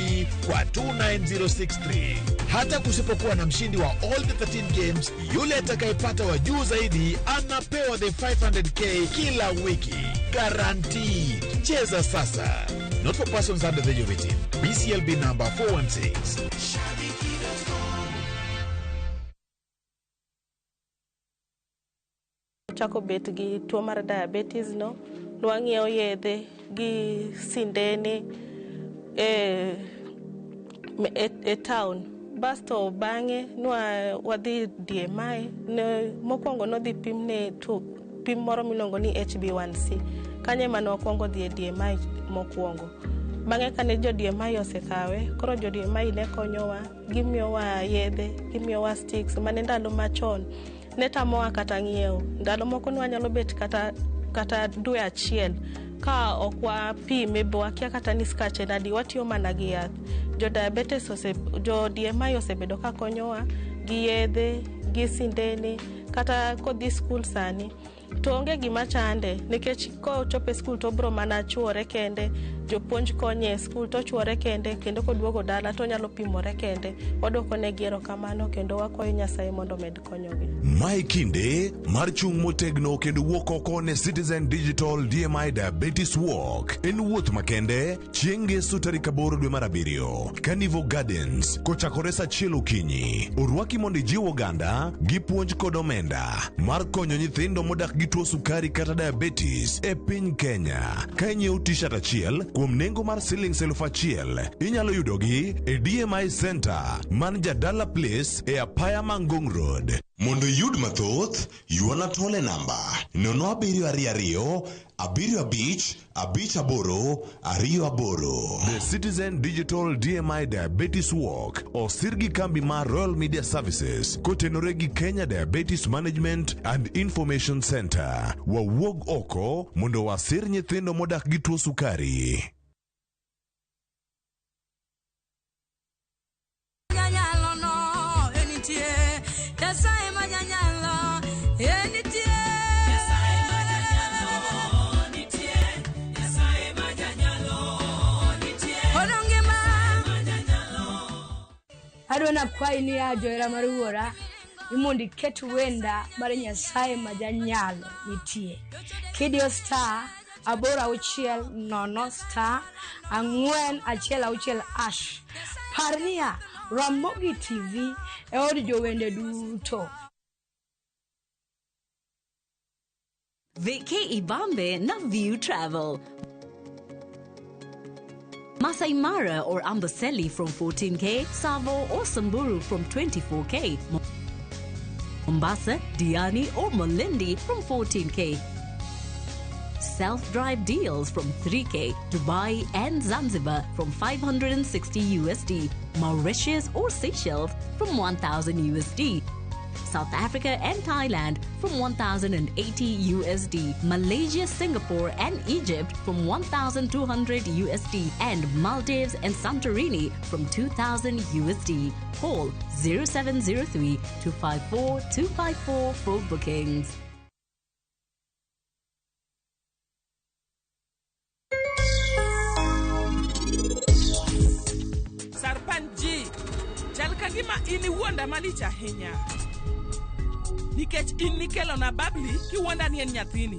kwa 29063. Hata kusipokuwa na mshindi wa all the 13 games, yule atakayepata wa juu zaidi anapewa the 500k kila wiki. Guaranteed. Cheza sasa. Not for persons under the age of 18. BCLB number 416. Chako bet gi tuo mar diabetes no, nwang'iewo yedhe gi sindene e town. Basto bang'e nwa wadhi DMI, ne mokwongo nodhi pimne tuo pim moro miluongo ni HbA1c. Kanyo ema nwakwongo dhi e DMI mokwongo. Bang'e kane jo DMI osekawe, koro jo DMI ne konyowa, gimiyowa yedhe, gimiyowa sticks mane ndalo machon ne tamowa kata ng'iewo. Ndalo moko ne wanyalo bet kata dwe achiel Ka ok wapime be wakia kata ni skache en adi, watiyo mana gi yath. Jo diabetes ose, jo DMI osebedo ka konyowa gi yedhe, gi sindene, kata kodhi skul sani to onge gima chande nikech kochopo e skul to obro mana chuore kende, jopuonj konye e skul to ochuore kende, kendo koduogo dala to onyalo pimore kende. Wadwoko negi erokamano kendo wakwayo Nyasaye mondo omed konyogi. Mae kinde mar chung' motegno kendo wuok oko ne Citizen Digital DMI Diabetes Walk. En wuoth makende chieng' ngeso tarik 8 dwe mar 7, Carnival Gardens, kochakore sa 1 okinyi. Orwaki mondo ijiw oganda gi puonj kod omenda mar konyo nyithindo modak gi tuo sukari kata diabetes e piny Kenya. Ka inyiewo t-shirt achiel kuom nengo mar siling 1000, inyalo yudogi e DMI Center man Jadala Place e apaya ma Ngong Road. Mondo iyud mathoth, ywana tol e namba 0722 75 58 28. The Citizen Digital DMI Diabetes Walk osir gi kambi mar Royal Media Services kotenore gi Kenya Diabetes Management and Information Center. Wawuog oko mondo wasir nyithindo modak gi tuo sukari. Janyalo no enitie, Nyasaye ma janyalo enitie. Nyasaye ma janyalo nitie, Nyasaye ma janyalo nitie. Odonge ma Adwa nakwayi niya johera mar wuora ni mondo iket wenda mar Nyasaye ma janyalo nitie. Kidiyo star 860 star 4 1 6 hash. Par niya, Ramogi TV e od jowende duto. Vacay Ibambe na View Travel. Masai Mara or Amboseli from 14K, Savo or Samburu from 24K, Mombasa, Diani or Malindi from 14K. Self-drive deals from 3K, Dubai and Zanzibar from 560 USD, Mauritius or Seychelles from 1000 USD. South Africa and Thailand from 1080 USD, Malaysia, Singapore and Egypt from 1200 USD, and Maldives and Santorini from 2000 USD. Call 0703 254 254 for bookings. Sarpan ji, chal ka gima in iwuonda malich ahinya. Nikech in nikelona Babli kiwuonda ni en nyathini.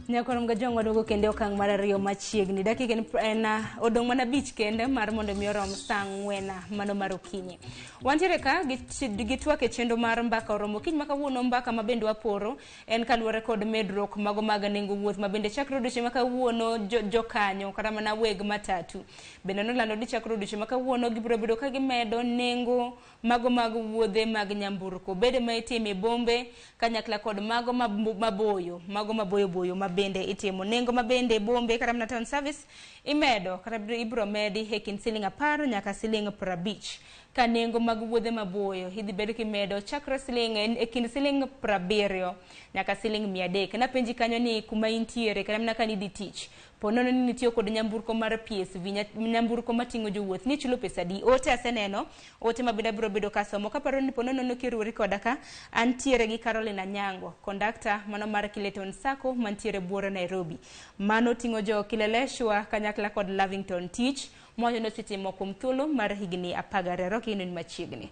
Nyakoro Mgajwang' waduogo kendo e okang' mar ariyo machiegni. Dakika en odong' mana 5 kende mar mondo mi orom sa 4 mano mar okinyi. Wantiere ka gi twak e chenro mar mbaka oromo okinyi ma kawuono. Mbaka ma bende waporo en kaluwore kod medruok mago mag nengo wuoth ma bende chakre odiochieng' ma kawuono jokanyo kata mana weg matatu bende nolando ni chakre odiochieng' ma kawuono gibiro bedo ka gimedo nengo mago mag wuodhe mag nyamburko, bede ma itimo e bombe kanyakla kod mago maboyo, mago maboyo boyo ma bende itimo. Nengo ma bende bombe kata mana town service imedo kata ibiro medi e kind siling 10 nyaka siling 50. Ka nengo mag wuodhe maboyo idhi bed kimedo chakre siling e kind siling 70 nyaka siling 300. Napenji kanyo ni kuma intiere kata mana ka nidhi tich, po nono ni nitiyo kod nyamburko mar PSV, nyamburko mating'o jowuoth, ni chulo pesa adi? Ote aseneno, ote ma bende abiro bedo kasomo. Kaparo ni po nono kiruori koda ka, antiere gi Caroline Anyango, kondakta mano mar Kileton Sacco mantiere buore Nairobi. Mano ting'o jo Kileleshwa kanyakla kod Lavington Tich, mwacho ni osetimo kuom thuolo mar higni 12 kendo ni machiegni.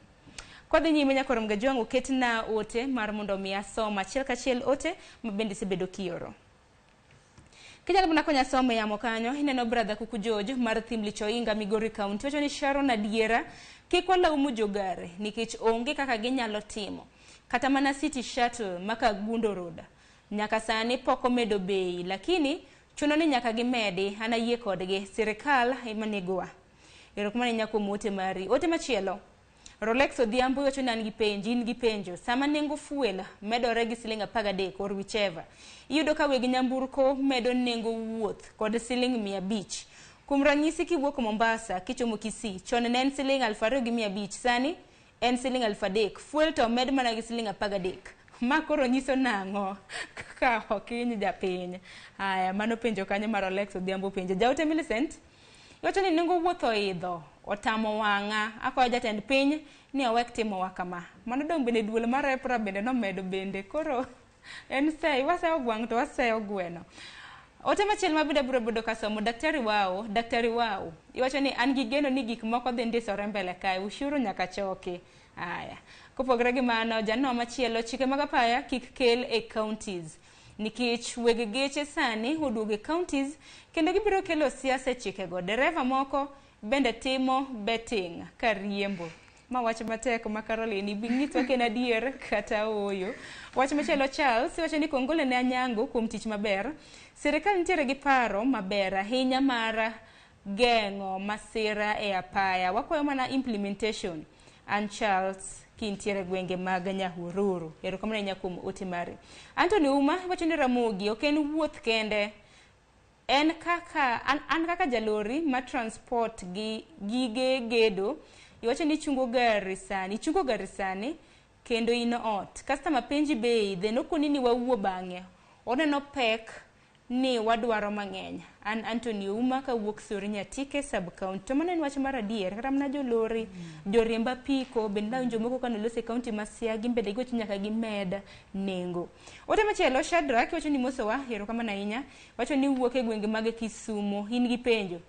Kwadhi nyime Nyakoro Mgajwang' oketna ote mar mondo mi asom achiel kachiel ote ma bende isebedo kioro. Kinyalo mana konya somo e yamo kanyo, ineno brother Kuku George mar Thimlich Oinga Migori County wacho ni Sharon adiera kik walaumu jogare nikech onge kaka ginyalo timo. Kata mana City Shuttle maka Gundo Road nyaka sani pok omedo bei, lakini chuno ni nyaka gimedi. An ayie kodgi, sirikal ema negowa. Erokamano ahinya kuom ote mari. Ote machielo Rolex Odhiambo iwacho ni an gi penjo, in gi penjo. Sama nengo fuel medore gi siling 13 or whichever, iyudo ka weg nyamburko medo nengo wuoth kod siling 500. Kuom ranyisi kiwuok Mombasa kichomo Kisii, chon ne en siling 2500, sani en siling 3000. Fuel to omed mana gi siling 13. Ma koro nyiso nang'o kaka ok hiny japiny? Haya, mano penjo kanyo mar Rolex Odhiambo penjo. Jaote Millicent, iwacho ni nengo wuoth oidho, otamo wang'a. Akwayo jatend piny ni owek timowa kama. Mano dong' bende duol mar EPRA bende nomedo bende. Koro en sei, waseyo gwang' to waseyo gweno. Ote machielo ma bende abiro bedo kasomo, Daktari Wao, Daktari Wao. Iwacho ni an gi geno ni gik moko dhi ndisore mbele kae, ushuru nyaka choki. Aya. Kopogore gi mano, janeno machielo, chike mag apaya kik kel e counties. Nikech weg geche sani oduogo e counties kendo gibiro kelo siasa e chikego. Dereva moko bende timo betting ka riembo. Ma wach matek ma Caroline, ibi nyiswa ka en adier kata ooyo. Wach machielo Charles, iwacho ni kongole ne Anyango kuom tich maber. Sirikal nitiere gi paro maber ahinya mar geng'o masira e apaya. Wakwayo mana implementation. An Charles kintiere gwenge mag Nyahururu. Erokamano ahinya kuom ote mari. Anthony Uma wacho ni Ramogi ok en wuoth kende. En kaka an kaka jalori ma transport gi gige gedo, iwacho ni chungo gari sani, ichungo gari sani kendo in ot. Customer penji bei, then okoni ni wawuo bang'e. Oneno pek ni wadwaro mang'eny. An Anthony Ouma kawuok Sori Nyatike sub county. To mano en wach mar adier, kata mana jolori, joriemb apiko, bende nawinjo moko kanoloso e county ma Siaya, gin bende giwacho nyaka gimed nengo. Ote machielo, Shadrack wacho ni mosowa, erokamano ahinya, wacho ni wuok e gwenge mag Kisumo, in gi penjo.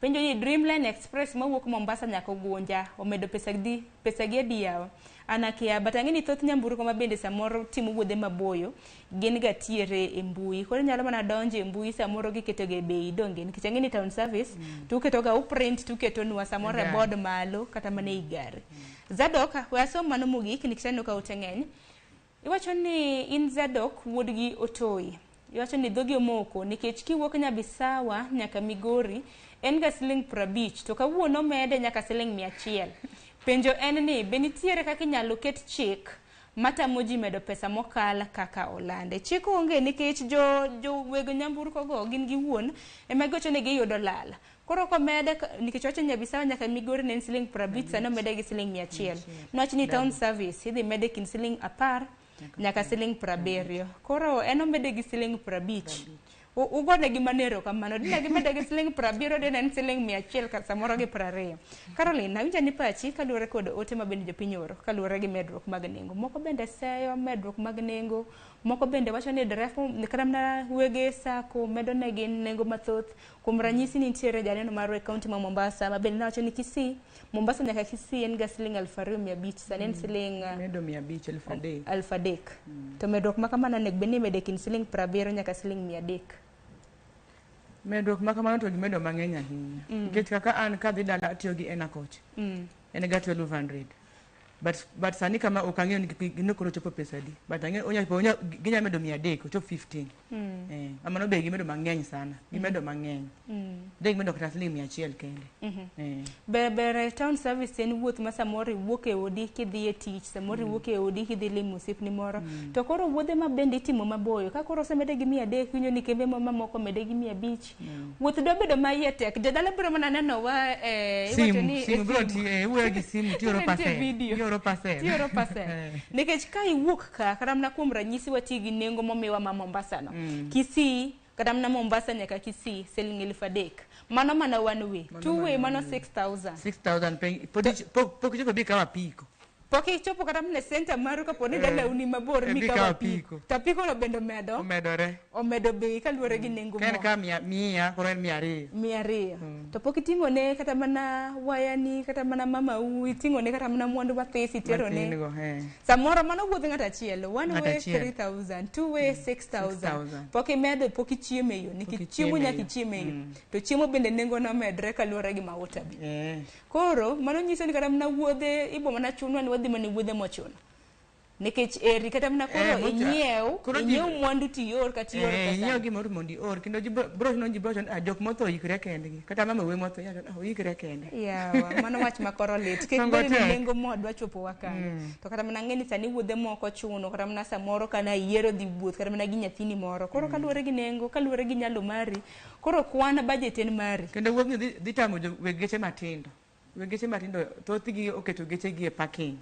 Penjo ni Dreamline Express mawuok Mombasa nyaka Ugunja omedo pesa di pesa gi adi yawa? An akia, but ang'e ni thoth nyamburko ma bende samoro timo wuodhe maboyo gin ga tiere e mbui. Koro inyalo mana donjo e mbui samoro giketo ga e bei donge nikech ang'e ni town service to uketo ga uprint to uketonwa samoro e board malo kata mana ei gari. Zadok, we asom mano mogik nikech aneno ka ote ng'eny. Iwacho ni in Zadok wuodgi Otoyi. Iwacho ni dhogi omoko nikech kiwuok Nyabisawa nyaka Migori en ga siling 50 to kawuono omede nyaka siling 100. Penjo en ni be nitiere kaka inyalo ket chik matamo ji medo pesa mokal kaka olande. Chik onge nikech jo weg nyamburko go gin giwuon ema giwacho ni giyudo lal. Koro komede nikech wacho ni Nyabisawa nyaka Migori ne en siling 50 sani omede gi siling 100. Nwach ni town service idhi mede kind siling 10 nyaka siling 70. Koro en omede gi siling 50. Ugone gi mano erokamano. Dine gimede gi siling 70 dine en siling 100 ka samoro gi 20. Caroline, awinjo ni pachi kaluwore kod ote ma bende jopiny oro kaluwore gi medruok mag nengo. Moko bende seyo medruok mag nengo, moko bende wacho ni deref kata mana wege sacco medo negi nengo mathoth. Kuom ranyisi nitiere janeno marwa e kaunti ma Mombasa ma bende nowacho ni Kisii, Mombasa nyaka Kisii en ga siling 2500, sani en siling Medo 500, 3000. 3000. To medruok ma kamano onego bed ni imedo e kind siling 70 nyaka siling 300. Medruok ma kamano to gimedo mang'eny ahinya. Nikech kaka an kadhi dala atiyo gi Ena Coach. En ga 1200. But sani kama ok ang'eyo ni koro chopo pesa adi. But ang'eyo ginya medo 300 ochop 15. Mano be gimedo mang'eny sana. Gimedo mang'eny. De gimedo kata siling 100 kende. Ber town service en wuoth ma samoro iwuok e odi kidhi e tich, samoro iwuok e odi kidhi limo osiepni moro. To koro wuodhe ma bende itimo maboyo, ka koro osemede gi 300 iwinjo ni kembe mamoko omede gi 500. Wuoth dwa bedo ma iye tek. Jodala biro mana neno wa iwacho ni Simu biro iwuoyo gi simu tioro parcel. Video. Ioro parcel. Tioro parcel. Nikech ka iwuok ka, kata mana kuom ranyisi wati gi nengo momiwa ma Mombasa no. Kisii, kata mana Mombasa nyaka Kisii, siling 3000. Mano mana one way. Two way mano 6000. 6000 pok ichopo bi kawo apiko. Pok ichopo kata mana e center maru kapo ni dalau ni mabor mi bi kawo kawo apiko. apiko. To apiko no bende omedo. Omedore. Omedo bei kaluwore gi nengo Ka en mo. ka 100, koro en 200. 200. To pok iting'o ne kata mana wayani, kata mana mamau, iting'o ne kata mana mwandu mathis itero ne. Matin go, Samoro mano wuodh ng'ato achiel, one Ng'ato way achiel. 3000, two way 6000. 6,000. Pok imedo, pok ichiemo e yo, nikech chiemo ichiemo e nyaka yo. ichiem e yo. To chiemo bende nengo nomedre kaluwore gi mauta be. Koro mano nyiso ni kata mana wuodhe ibo mana chunwa ni wadhi mana e wuodhe mochuno. Nikech eri kata mana koro inyiew, Koro inyiew mwandu tior kata ior Eh, pesa. inyiew gimoro mondo ior kendo ji bro chuno ji bro wacho ni, "Ah, jok motho oikre kendgi kata mama wuoyi motho iwacho ni, "Ah, oikre kende." Yawa, mano wach ma koro lit. Kik Songo bed ni tek. nengo mo dwa chopo wa kanyo. To kata mana ng'e ni sani wuodhe moko chuno, kata mana samoro kana iyiero dhi wuoth kata mana gi nyathini moro. Koro kaluwore gi nengo, kaluwore gi nyalo mari, koro kwan budget en mari. Kendo wuodhni dhi tamo weg geche matindo. Weg geche matindo thothgi oketo gechegi e parking.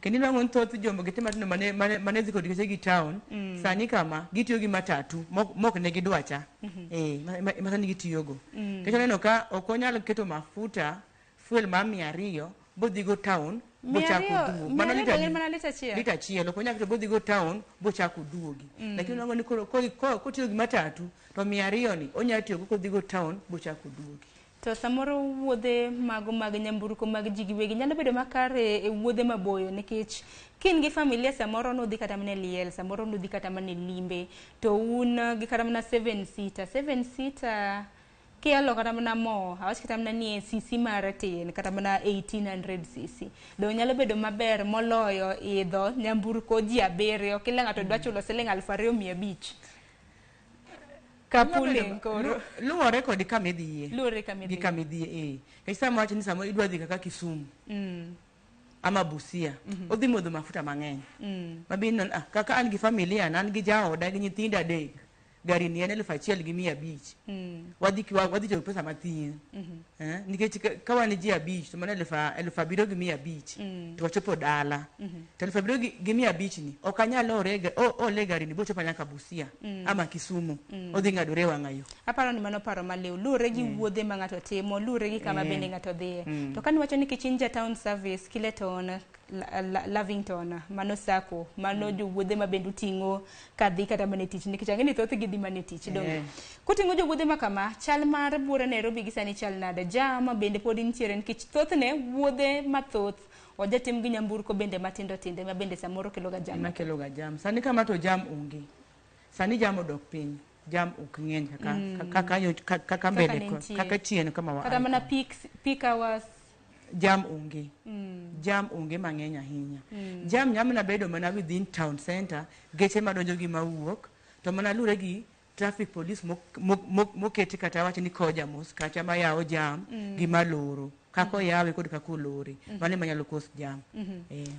Kendo inwang'o ni thoth jombo geche matindo mane dhi kod gechegi town, sani kama gitiyo gi matatu mok ne gidwa cha. Eh, ma sani gitiyogo. Nikech aneno ka ok onyal keto mafuta fuel mar 200 bodhigo town bochako duogo. Mia Mano ariyo lita donge adi? en mana lita achiel? Lita achiel ok onyal keto bodhigo town bochako duogi. Lakini inwang'o ni koro kotiyo gi matatu to 200 ni onyalo tiyogo kodhigo town bochako duogi. To samoro wuodhe mago mag nyamburko mag ji giwegi nyalo bedo makare e wuodhe maboyo nikech ka in gi familia samoro nudhi kata mana e liel, samoro nudhi kata mana e limbe, to un gi kata mana 7 seater. 7 seater kielo kata mana mo, awach kata mana ni e cc mare tin, kata mana 1800 cc. Donge nyalo bedo maber moloyo idho nyamburko ji abiriyo, kila ng'ato dwa chulo siling 2500. Carpooling koro. Luwore kod kama idhiye. Luwore kama Gi idhiye. kama idhiye, eh. Nikech sama wacho ni samoro idwa dhi kaka Kisumu ama Busia, odhi modho mafuta mang'eny. Mabi ineno ni, ah, kaka an gi familia na, an gi jaoda gi nyithindo adek, gari ni en 1500. Wadhi tiyo gi pesa mathin. Eh, nikech ka wan ji abich to mano 7500. To wachopo dala. To 7500 ni ok anyal ole e gari ni bochopo nyaka Busia ama Kisumu. Odhi ng'adore e wang'a yo. Aparo ni mano paro maliw. Luwore gi wuodhe ma ng'ato timo, luwore gi kama bende ng'ato dhiye. To kane iwacho ni Kichinja Town Service, Kileton, Lavington, mano sacco, mano jowuodhe ma bende uting'o kadhi kata mana e tich, nikech ang'e ni thothgi dhi mana e tich, donge? Kuting'o jowuodhe ma kama, chal mar buora Nairobi gi sani chal nade? Jam bende pod nitiere nikech thothne wuodhe mathoth ojatim gi nyamburko bende matindo tindo ma bende samoro kelo ga jam. Ema kelo ga jam. Sani kama to jam onge. Sani jam odok piny. Jam ok ng'eny kaka mbele ne nitie. kaka chien kama wa Kata mana peak hours. Jam onge. Jam onge mang'eny ahinya. Jam nyalo bedo mana within town center, geche madonjo gi mawuok, to mana lure gi traffic police moketi kata wach ni koja mos kacha mayawo jam gi maloro. Kaka oyawe kod kaka olore. Mano ema nyalo cause jam.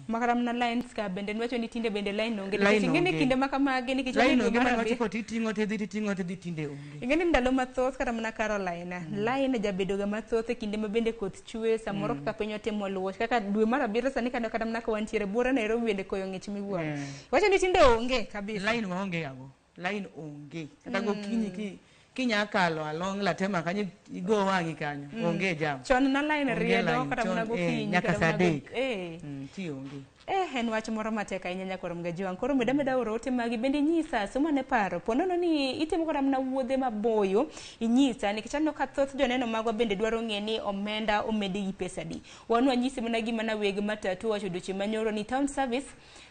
Makata mana lines ka bende niwacho ni tinde bende line onge. Line Nikech ing'e ni onge. kinde ma kamagi nikech Line onge onge mar mana abiriyo. wachopo titing'o tidhi titing'o tidhi tinde onge. Ing'e ni ndalo mathoth kata mana Caroline, line jabedo ga mathoth e kinde ma bende koth chwe, samoro kaka piny otimo luoch, kaka dwe mar abiriyo sani kata mana ka wantiere buora Nairobi bende koyo ng'ich miwuoro. Wacho ni tinde onge kabisa. Line waonge gago. Line onge. Kata gokinyi kinya kalo along Latema kanyo igo wang'i kanyo. Onge jam. Chon na line Onge riedo line, kata mana chon, gokinyi, nyaka kata saa mana adek. Ti onge. En wach moro matek ahinya nyakwar Mgajuang'. Koro meda meda oro ote magi bende inyisa somo ane paro. Po nono ni itimo kata mana wuodhe maboyo inyisa nikech aneno ka thoth joneno magwa bende dwaro ng'e ni omenda omedi gi pesa adi. Wan wanyisi mana gima na weg matatu owacho odiochieng' manyoro ni town service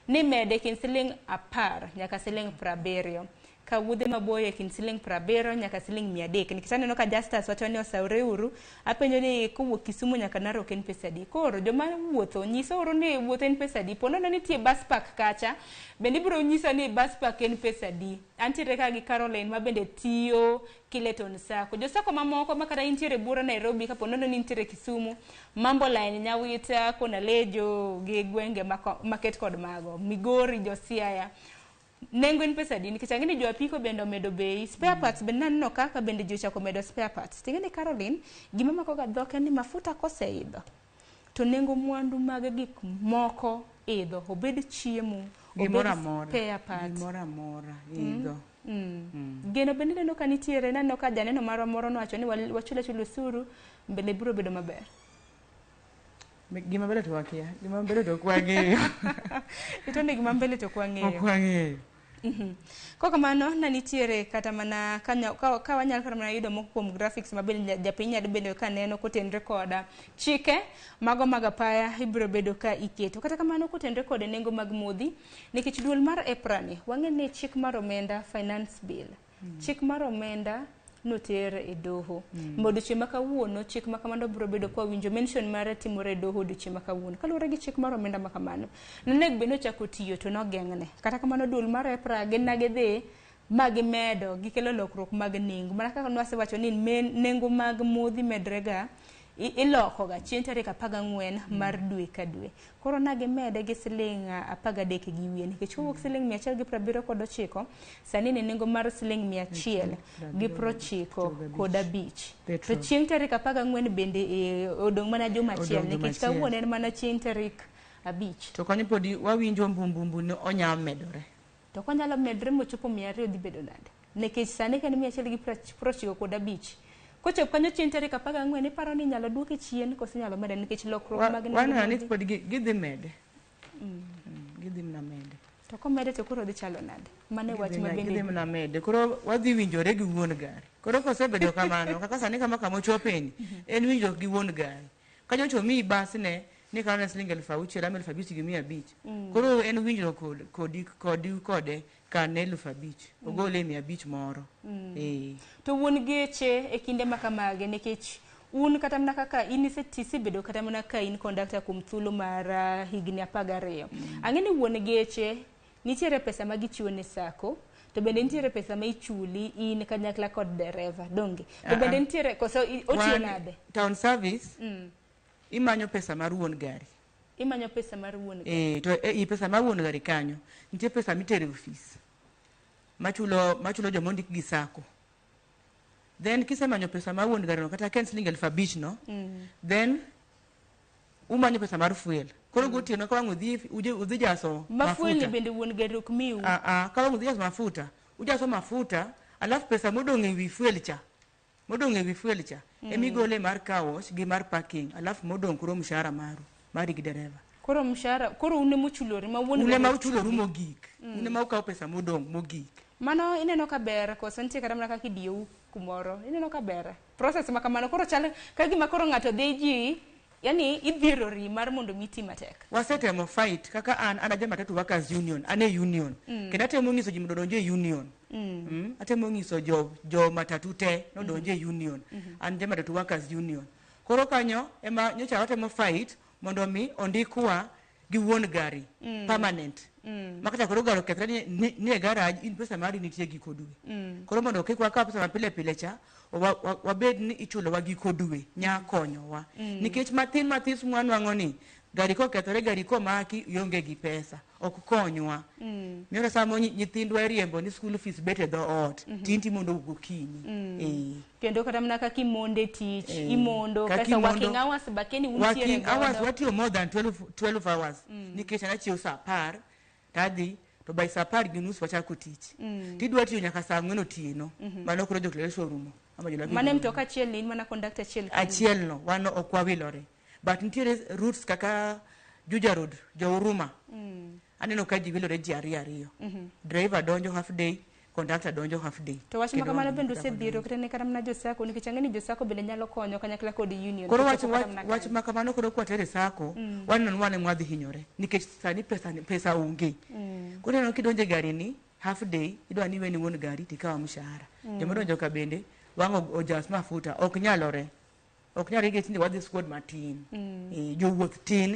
ni mede kind siling 10 nyaka siling 70. Ka wuodhe maboyo e kind siling 70 nyaka siling 300. Nikech aneno ka Justus wacho ni osawre uru, apenjo ni kowuok Kisumu nyaka Narok en pesa adi. Koro joma wuotho nyiso uru ni wuoth en pesa adi. Po nono nitie bus park kacha, bende ibiro nyisa ni bus park en pesa adi. Antiere ka gi Caroline ma bende tiyo Kileton Sacco. Jo sacco mamoko ma kata intiere buora Nairobi kapo nono ni intiere Kisumu, Mambo Line, Nyawita, Konalejo gi gwenge maket kod mago, Migori, jo Siaya. Nengo en pesa adi? Nikech ang'e ni jo apiko bende omedo bei. Spare parts bende naneno kaka bende ji ochako medo spare parts. Ting'e ni Caroline, gima mako ga dhok en ni mafuta koseidho to nengo mwandu mag gik moko idho, obed chiemo, obed Gimoro amora. spare parts. Gimoro amora idho. Geno bende ineno ka nitiere, naneno ka janeno marwa moro nowacho ni wachul achula osuru, mbele biro bedo maber. Gima mbele to wakia, gima mbele to ok wang'eyo. Ito ni gima mbele to ok wang'eyo. Ok wang'eyo. Kokamano, na nitiere kata mana ka wanyalo kata mana yudo moko kuom graphics ma bende japiny nyalo bedo ka neno kotenre koda chike mago mag apaya ibiro bedo ka iketo. Kata kamano kotenre kod nengo mag modhi, nikech duol mar EPRA ni wang'e ni chik mar omenda finance bill. Chik mar omenda Noter e doho. Ma odiochieng' ma kawuono chik ma kamano biro bedo kwa winjo mention mare timore e doho odiochieng' ma kawuono. Kaluwore gi chik mar omenda ma kamano, nonego bed ni ochako tiyo to nogeng'ne. Kata kamano duol mar EPRA gin na gidhi ma gimedo gikelo lokruok mag nengo. Mana kaka nwasewacho ni nengo mag modhi medre ga ilokoga chieng' tarik 14 mar dwe ka dwe. Koro na gimede gi siling 13 gi wiye nikech kowuok siling 179 sani ni nengo mar siling 195. To chieng' tarik 14 bende odong' mana juma achiel nikech kawuono en mana chieng' tarik 5. To kanyo podi wawinjo mbumbumbu ni onya medore. To konyalo medre mochopo 200 dhi bedo nade? Nikech sani ka en 195, kochopo kanyo chieng' tarik 14 iparo ni inyalo duoke chien koso inyalo mede nikech lokruok mag nengo Waneno ni modhi? pod gidhi mede. Gidhi mana mede. To komede to koro dhi chalo nade? Mano e wach ma bende Gidhi mana mede. Koro wadhi winjore gi wuon gari. Koro kosebedo kamano, kaka sani kama kama ochopeni, en winjruok gi wuon gari. Ka nyocha omiyi basne ni kawo ne siling 6,000 ama 5,500. Koro en winjruok kodi kode kane 5,000. Ogole 500 moro. To wuon geche e kinde ma kamage nikech un kata mana kaka in isebedo kata mana ka in conductor kuom thuolo mar higni 12. Ang'e ni wuon geche nitiere pesa ma gichiwo ne sacco to bende nitiere pesa ma ichuli in kanyakla kod dereva donge? To bende nitiere koso otiyo nade? Town service imanyo pesa mar wuon gari. Imanyo pesa mar wuon gari. To e pesa mar wuon gari kanyo nitie pesa mitero e ofis machulo joma ondik gi sacco. Then kisemanyo pesa mar wuon gari no kata ka en siling 5,000 no, then umanyo pesa mar fuel. Koro gotieno ka wang' udhi jaso Ma fuel ni bende wuon gari ok miu. Ka wang' udhi jaso mafuta, ujaso mafuta, alafu pesa modong' e wi fuel cha. Modong' e wi fuel cha. Emigole mar car wash gi mar parking, alafu modong' koro mshahara maru, mari gi dereva. Koro mshahara, koro un ema uchulori ma wuon Un ema gari uchuloru chuli. mogik. Un ema ukawo pesa modong' mogik. Mano ineno ka ber koso nitie kata mana kaka idiyou kumoro. Ineno ka ber. Process ma kamano koro chal ka gima koro ng'ato dhi ji, yani idhierori mar mondo mi iti matek. Wasetemo fight kaka an aja matatu workers union, an e union. Kendo atemo nyiso ji mondo odonj e union. Atemo nyiso jo matatu te nodonj e union. An ja matatu workers union. Koro kanyo ema nyocha watemo fight mondo mi ondikwa gi wuon gari permanent. Makata koro gari okethre ni e garage in pesa mari nitie giko dwe. Koro mondo kik wakaw pesa ma pile pile cha, wabed ni ichulowa giko dwe nya konyowa. Nikech mathin mathis mwanwang'o ni gari kokethore gari komaki ionge gi pesa ok konywa. Miyo samo nyithindwa iriembo ni school fees bet e dho ot tinti mondo gokinyi. Kendo kata mana kaka imonde tich, imondo kaka working hours bakeni untiere working hours watiyo more than 12 hours. Nikech an achiew saa 10 tadhi to by saa 10:30 wachako tich. Tidwa tiyo nyaka saa 4 otieno. Mano koro jokleso orumo. Ama jolagi Mano mtoka achiel ni in mana conductor achiel. Achiel no wano ok wawilore. But nitiere routes kaka Juja Road, jo Huruma. Aneno ka ji wilore ji ariyo ariyo. Driver donjo half day, conductor donjo half day. To wach ma kamano bende osedhiro kata ne kata mana jo sacco nikech ang'e ni jo sacco bende nyalo konyo kanyakla kod union. Koro wach ma kamano koro kwatere sacco, waneno ni wan ema wadhi hinyore nikech sani pesa onge. Koro ineno kidonjo e gari ni half day, idwa ni iweni wuon gari tikaw mshahara. Joma odonjo ka bende wang' ojas mafuta ok nyalore. Ok nyalore nikech tinde wadhi squad matin. Jowuoth tin,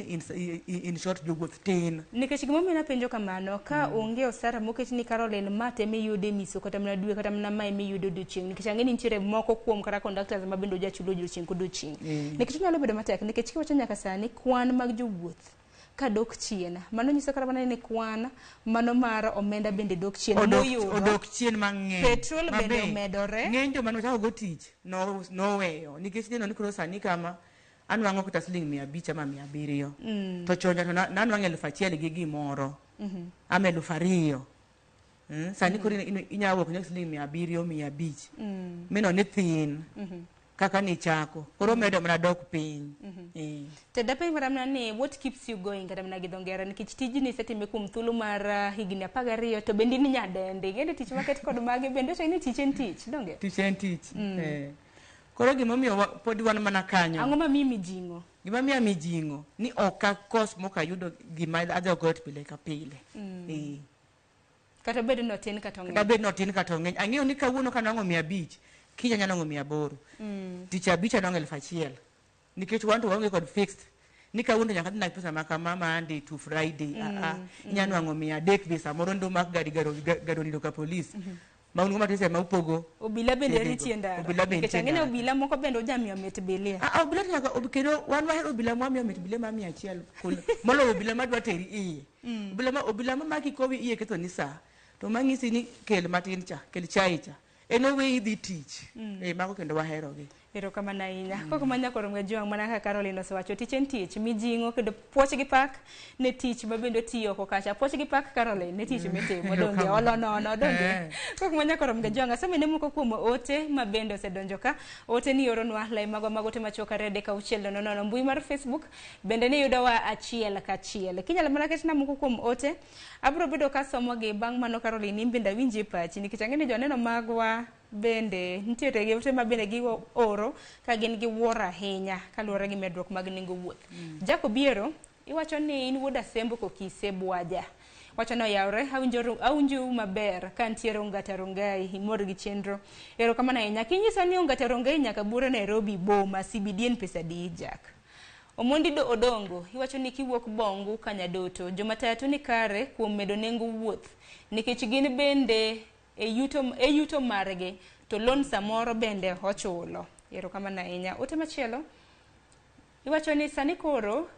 in short jowuoth tin. Nikech gimomiyo napenjo kamano, ka onge osara moket ni Caroline ma te miyudo e miso kata mana dwe kata mana mae miyudo odiochieng' nikech ang'e ni nitiere moko kuom kata conductors ma bende ojachulo odiochieng' kodiochieng'. Nikech onyalo bedo matek nikech kiwacho nyaka sani kwan mag jowuoth kadok chien. Mano nyiso kata mana ni kwan mano mar omenda bende dok chien. Odok chien mang'eny. Petrol bende omedore. Ng'eny joma nochako go tich noweyo nikech neno ni koro sani kama anwang'o kata siling 500 ama 700. To chon to nanwang'o 1,000 gi gimoro. Ama 2,000. Sani koro inyalo wuok nyaka siling 700 500. Mino ni thin. Kaka ni chako koro medo mana dok piny. To dapenj kata mana ni what keeps you going kata mana gi dho ngere nikech tijni isetime kuom thuolo mar higni 12 to bende in nyadendi ing'e ni tich maket kod mage bende wacho ni tich en tich donge? Tich en tich. Koro gimomiyo pod wan mana kanyo. Ang'o mamiyi mijing'o? Gima miya mijing'o ni ok akos mok ayudo gima adhi godo pile ka pile. Kata bed ni otin kata ong'eny. Kata bed ni otin kata ong'eny. Ang'eyo ni kawuono ka anwang'o 500 Kiny anyalo nwang'o 800. Tich abich anwang'o 1000. Nikech wan to waonge kod fixed. Ni kawuono to nyaka adhi na pesa ma kama Monday to Friday. Inya nwang'o 300 be samoro ndo mak gari gari onindo ka polis. Ma un go matis ema upogo. Obila bende chedego. ritie ndara. Obila be Nikech nitie ang'e ni ndara. obila moko bende ojamiyo mit bilia. Ah, obila to nyaka kendo wan wahero obila mwamiyo mit bilia ma 100 moloyo obila madwa teri iye. Obila ma maki kowi iye ketho ni saa. To mang'isi ni kel matin cha, kel chai cha. En oweyi idhi tich. Mago kendo waherogi. Erokamano ahinya. Koko ma nyakoro Mgajuang' mana kaka Caroline osewacho, tich en tich, mijing'o kendo puoch gi pak ne tich ma bende otiyo oko kacha. Puoch gi pak Caroline ne tich mitimo, donge olo nono, donge. Koko ma nyakoro Mgajuang' asomene moko kuom ote ma bende osedonjo ka. Ote ni oronwa lai magwa mag ote machuok 2 3 6 0 0 mbui mar Facebook bende ni yudowa achiel kachiel. Kinyalo mana ketna moko kuom ote, abiro bedo kasomogi bang' mano Caroline in bende awinji e pachi nikech ang'e ni joneno magwa bende nitiere gi ote ma bende gioro ka gin gi wuoro ahinya kaluwore gi medruok mag nengo wuoth. Jack Obiero iwacho ni in wuod Asembo Kokise Bwaja. Wacho ni oyawre, awinjou maber ka ntiere Ongata Rongai, imor gi chenro. Erokamano ahinya. Kinyiso ni Ongata Rongai nyaka buore Nairobi boma CBD en pesa adi Jack? Omondi do Odongo, iwacho ni kiwuok Bongu Kanyadoto, jomatatu ni kare kuom medo nengo wuoth nikech gin bende e yuto margi to loan samoro bende ochulo. Erokamano ahinya. Ote machielo iwacho ni sani koro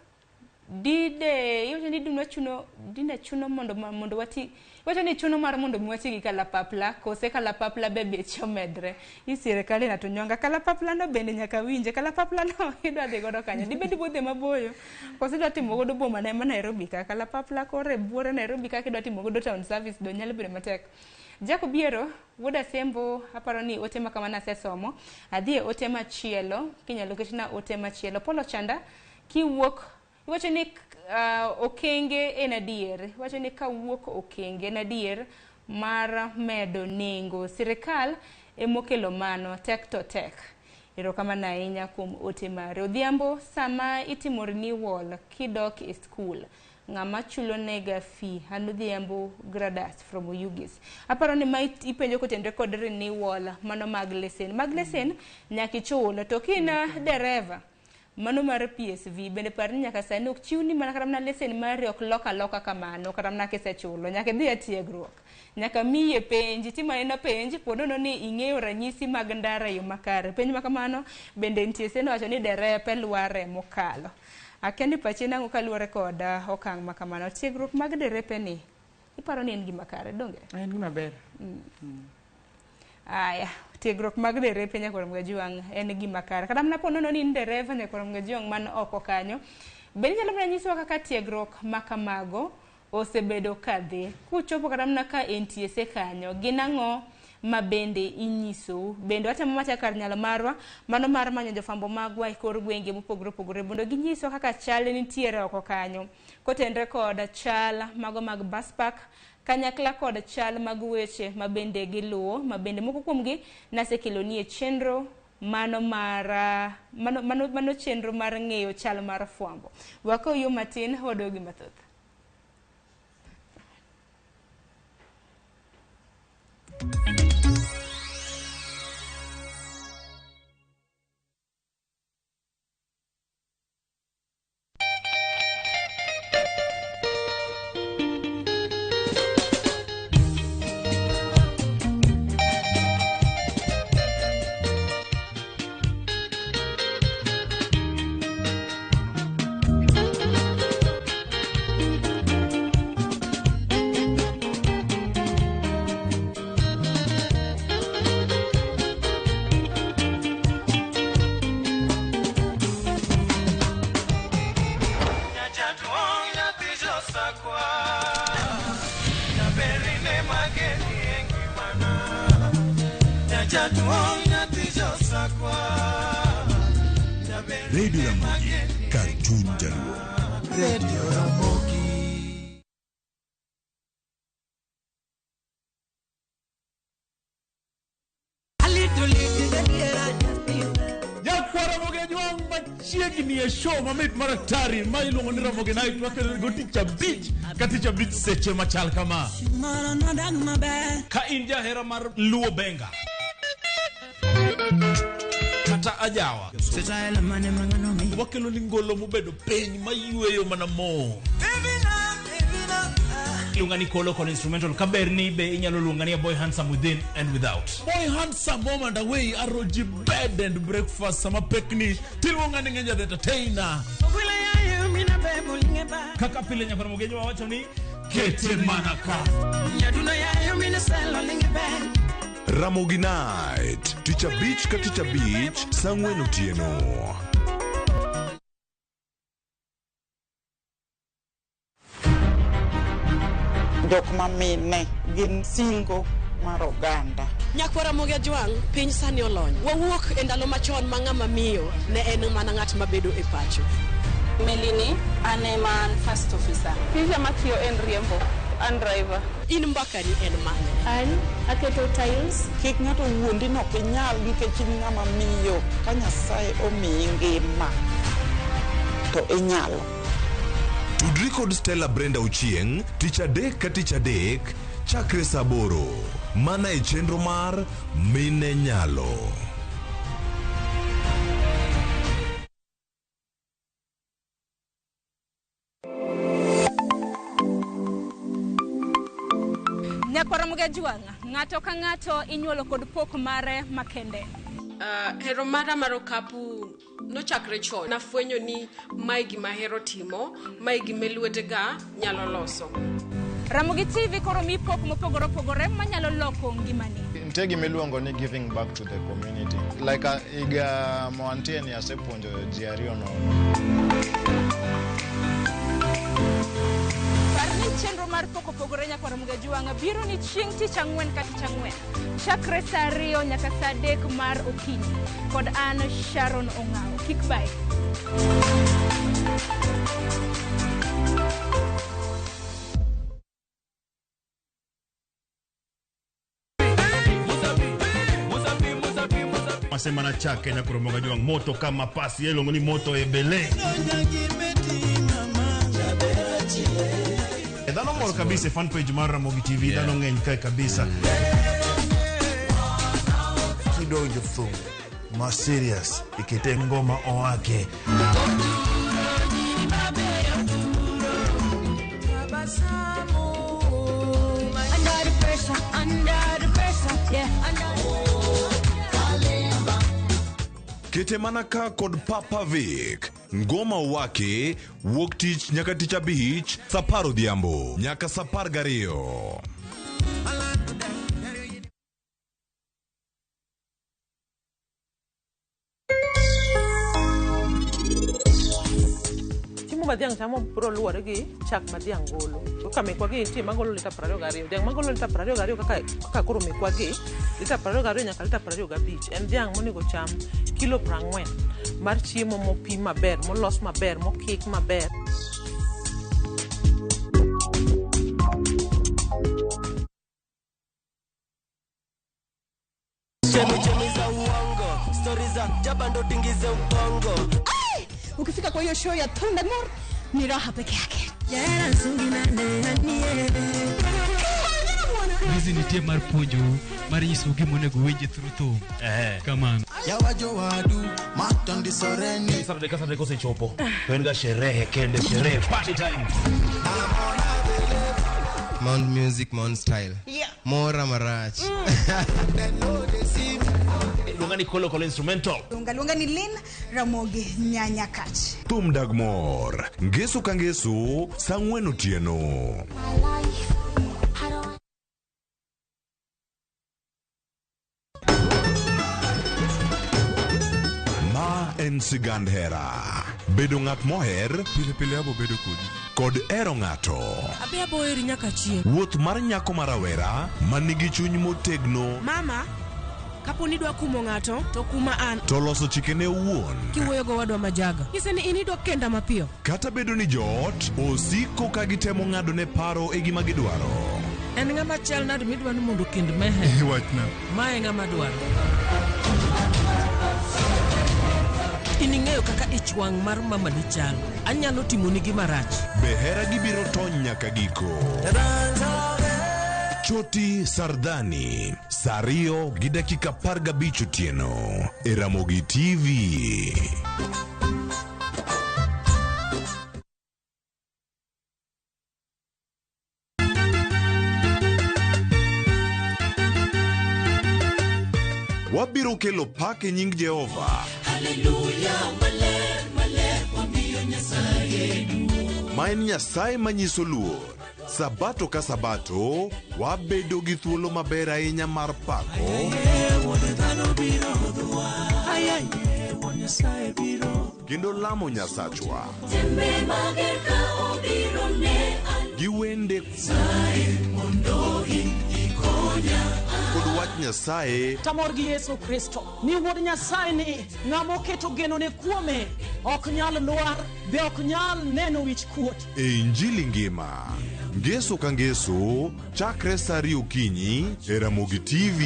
dide iwacho ni dine chuno mondo wati iwacho ni chuno mar mondo mi wati gi kalapapla kose kalapapla be beche omedre. I sirikal ina to nyonga kalapapla no bende nyaka winje kalapapla no idwa dhi godo kanyo dibed wuodhe maboyo kose idwa timo godo boma ma Nairobi ka kalapapla kore buore Nairobi ka kidwa timo godo town service do nyalo bedo matek. Jack Obiero wuod Asembo aparo ni ote ma kamano asesomo. Adhi e ote machielo kinyalo ketna ote machielo. Paul Ochanda kiwuok iwacho ni okenge en adier. Iwacho ni kawuok okenge en adier mar medo nengo. Sirikal emokelo mano tek to tek. Erokamano ahinya kuom ote mare. Odhiambo sama itimo renewal kidok e skul ng'ama chulo nega fee an Odhiambo Gradas from Oyugis. Aparo ni ma ipenjo kotenore kod renewal mano mag lesen. Mag lesen nyaka ichul to ka in dereva mano mar PSV bende par ni nyaka sani ok chiwni mana kata mana lesen mari ok lok aloka kamano kata mana kisechulo nyaka idhi e tiegruok nyaka miye penj itim anena penj ponono ni ing'eyo ranyisi mag ndara e yo makare penj ma kamano bende nitie seno wacho ni derepe lware mokalo. Akia ni pachi nang'o kaluwore kod okang' ma kamano. Tiegruok mag derepe ni iparo ni en gima kare donge? En gima ber. Aya, tiegruok mag derepe nyakwar Mgajuang' en gima kare. Kata mana ponono ni in dereva nyakwar Mgajuang' man oko kanyo, bende inyalo mana nyisowa kaka tiegruok ma kamago osebedo kadhi. Kuchopo kata mana ka NTSA kanyo, gin ang'o ma bende inyisou? Bende watemo matek kar nyalo marwa, mano mar manyo jofwambo magwa e kor gwenge mopogore opogore mondo ginyiswa kaka chal nitiere oko kanyo. Kotenre kod chal mago mag bus park, kanyakla kod chal mag weche ma bende giluwo, ma bende moko kuomgi nasekeloni e chenro mano mar mano chenro mar ng'eyo chal mar fwambo. Wakaw yo matin waduogi mathoth. Radio Ramogi, Cartoon Jaluo. Radio Ramogi. Nyakwar Ramogi Ajwang' machiegni e show mamit mar atari ma iluongo ni Ramogi Night wakelo go tich abich ka tich abich seche machal kama. Ka in jahera mar Luo Benga. Kata ajawa. Wakelo ni ngolo mobedo piny mayweyo mana mo. Iluonga ni Kolo kod instrumental kaber ni be inyalo luonga ni a boy handsome within and without. Boy handsome home and away aroji bed and breakfast sama pekni tiluonga ni ng'enya the entertainer. Kaka pile nyakwar Mogejo wawacho ni kete mana ka. Ramogi Night, tich abich ka tich abich, saa ang'wen otieno. Jok ma mine gin singo mar oganda. Nyakwara Ramogi Ajwang', piny sani olony. Wawuok e ndalo machon ma ng'ama miyo ne en mana ng'at mabedo e pacho. Melini, an ema an first officer. Tija matiyo en riembo, an driver. In mbakani en mane? An aketo tiles. Kik ng'ato wuondi ni ok inyal nikech in ng'ama miyo. Ka Nyasaye omiyi ngima, to inyalo. Tudri kod Stella Brenda Ochieng' tich adek ka tich adek chakre saa aboro mana e chenro mar Mine Nyalo. Nyakwar Ramogi Ajwang', ng'ato ka ng'ato inyuolo kod pok mare makende. Hero mara mar okapu nochakre chon. Nafwenyo ni mae gima ahero timo, mae gima lwetega nyalo loso. Ramogi TV koro mi pok mopogore opogore manyalo loko ngimani. Nitie gima iluongo ni giving back to the community. Like higa mawantie ni asepuonjo ji ariyo nono. Par ni chenro mar pok opogore nyakwar Ramogi Ajwang' biro ni chieng' tich ang'wen ka tich ang'wen chakre saa 2 nyaka saa 3 mar okinyi kod an Sharon Ong'awo. Kik bae. Masema na chake nyakwar Ramogi Ajwang' moto kama pasi iluongo ni moto ebele. Dhano mor kabisa e fan page mar Ramogi TV, dhano ng'eny kae kabisa. Kidonjo thum ma serious ikete ngoma owake. Under the pressure, under the pressure, yeah, under. Kete mana ka kod Papa Vic. Ngoma wake wuok tich nyaka tich abich saa 10 odhiambo nyaka saa 12. Chiemo ma dhiang' chamo biro luwore gi chak ma dhiang' golo. Kaka mekwa gi nitie magolo lita 22. Dhiang' magolo lita 22 kaka koro mekwa gi lita 22 nyaka lita 25. En dhiang' monego cham kilo 40 mar chiemo mopim maber, molos maber, mokik maber. Chemi za uongo, stori za jaba ndo tingize ubongo. Ai! Ukifika kwa hiyo show ya Thundamore ni raha peke yake. Hizi nitie mar puonjou mar nyisou gima onego uwinji through thum. Kamano. Saturday ka Saturday kosechopo to en ga sherehe kende, sherehe party time. Mount Music, Mount Style. Yeah. Mora marach. Luonga ni Kolo Kolo instrumental. Luonga ni Lynn Ramogi Nyanyakach. Thum dag mor ngeso ka ngeso saa 4 otieno. Ma en sigand hera. Bedo ng'at moher pile pile abo bedo kodi kod hero ng'ato. Abe abo heri nyaka chieng'. Wuoth mar nyako ma rawera manigi chuny motegno. Mama, kapo ni idwa kumo ng'ato to kuma an. To loso chikene owuon. Kiwuoyo go wadwa majaga. Nyise ni in idwa kenda mapiyo. Kata bedo ni joot osiko ka gitemo ng'ado ne paro e gima gidwaro. En ng'ama chal nade midwa ni mondo kend mehe? Wachna. Ma e ng'ama dwaro. In ing'eyo kaka ich wang' mar mama ni chal. Anyalo timoni gima rach. Be hera gibiro tony nyaka giko. Choti Sardhani, sa 2 gi dakika 15 otieno e Ramogi TV. Wabiro kelo pak e nying Jehova. Haleluya, maler, maler, wamiyo Nyasaye duong'. Ma en Nyasaye manyiso luor. Sabato ka sabato, wabedo gi thuolo maber ahinya mar pako, Wuod dhano biro hodhowa. Ayaye, Wuod Nyasaye biro. kendo lamo Nyasachwa Tembe mager ka obiro ne an. gi wende Nyasaye mondo in ikonya. kod wach Nyasaye Tamor gi Yesu Kristo ni wuod Nyasaye ni ng'ama oketo genone kuome ok nyal lwar be ok nyal neno wich kuot. e Injili ngima. Ngeso ka ngeso, chakre sa 2 okinyi e Ramogi TV.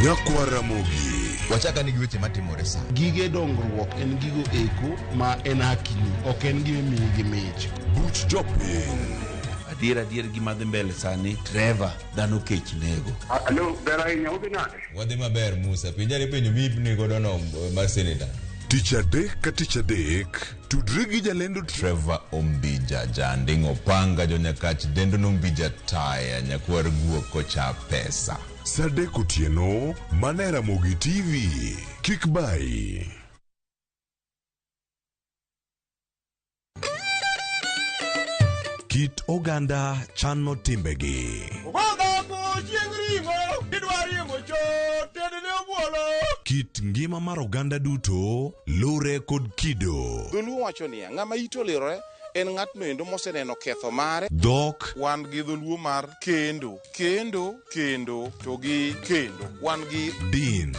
Nyakwa Ramogi. Wachaka ni gi weche matimore sa. Gige dongruok en gigo eko ma en hakini, ok en gima imiyi gi mich. Buch jopiny. Adier adier gima dhi mbele sani Trevor dhano kech nego. Alo, ber ahinya, udhi nade? Wadhi maber Musa, penjane penjo miipni godo no mar seneta. Tich adek ka tich adek, tudri gi jalendo Trevor Ombija, Janding' Opanga, Jonyakach, Dendo Nombija Taya, Nyakwar Guok kocha pesa. Sa 3 otieno, mana e Ramogi TV. Kik bayi. Kit oganda chano timbegi. Kit ngima mar oganda duto lure kod kido. Dholuo wacho niya, ng'ama ite olirore en ng'atno endo moseneno ketho mare. Dhok Wan gi dholuo mar kendo, kendo, kendo, to gi kendo. Wan gi din.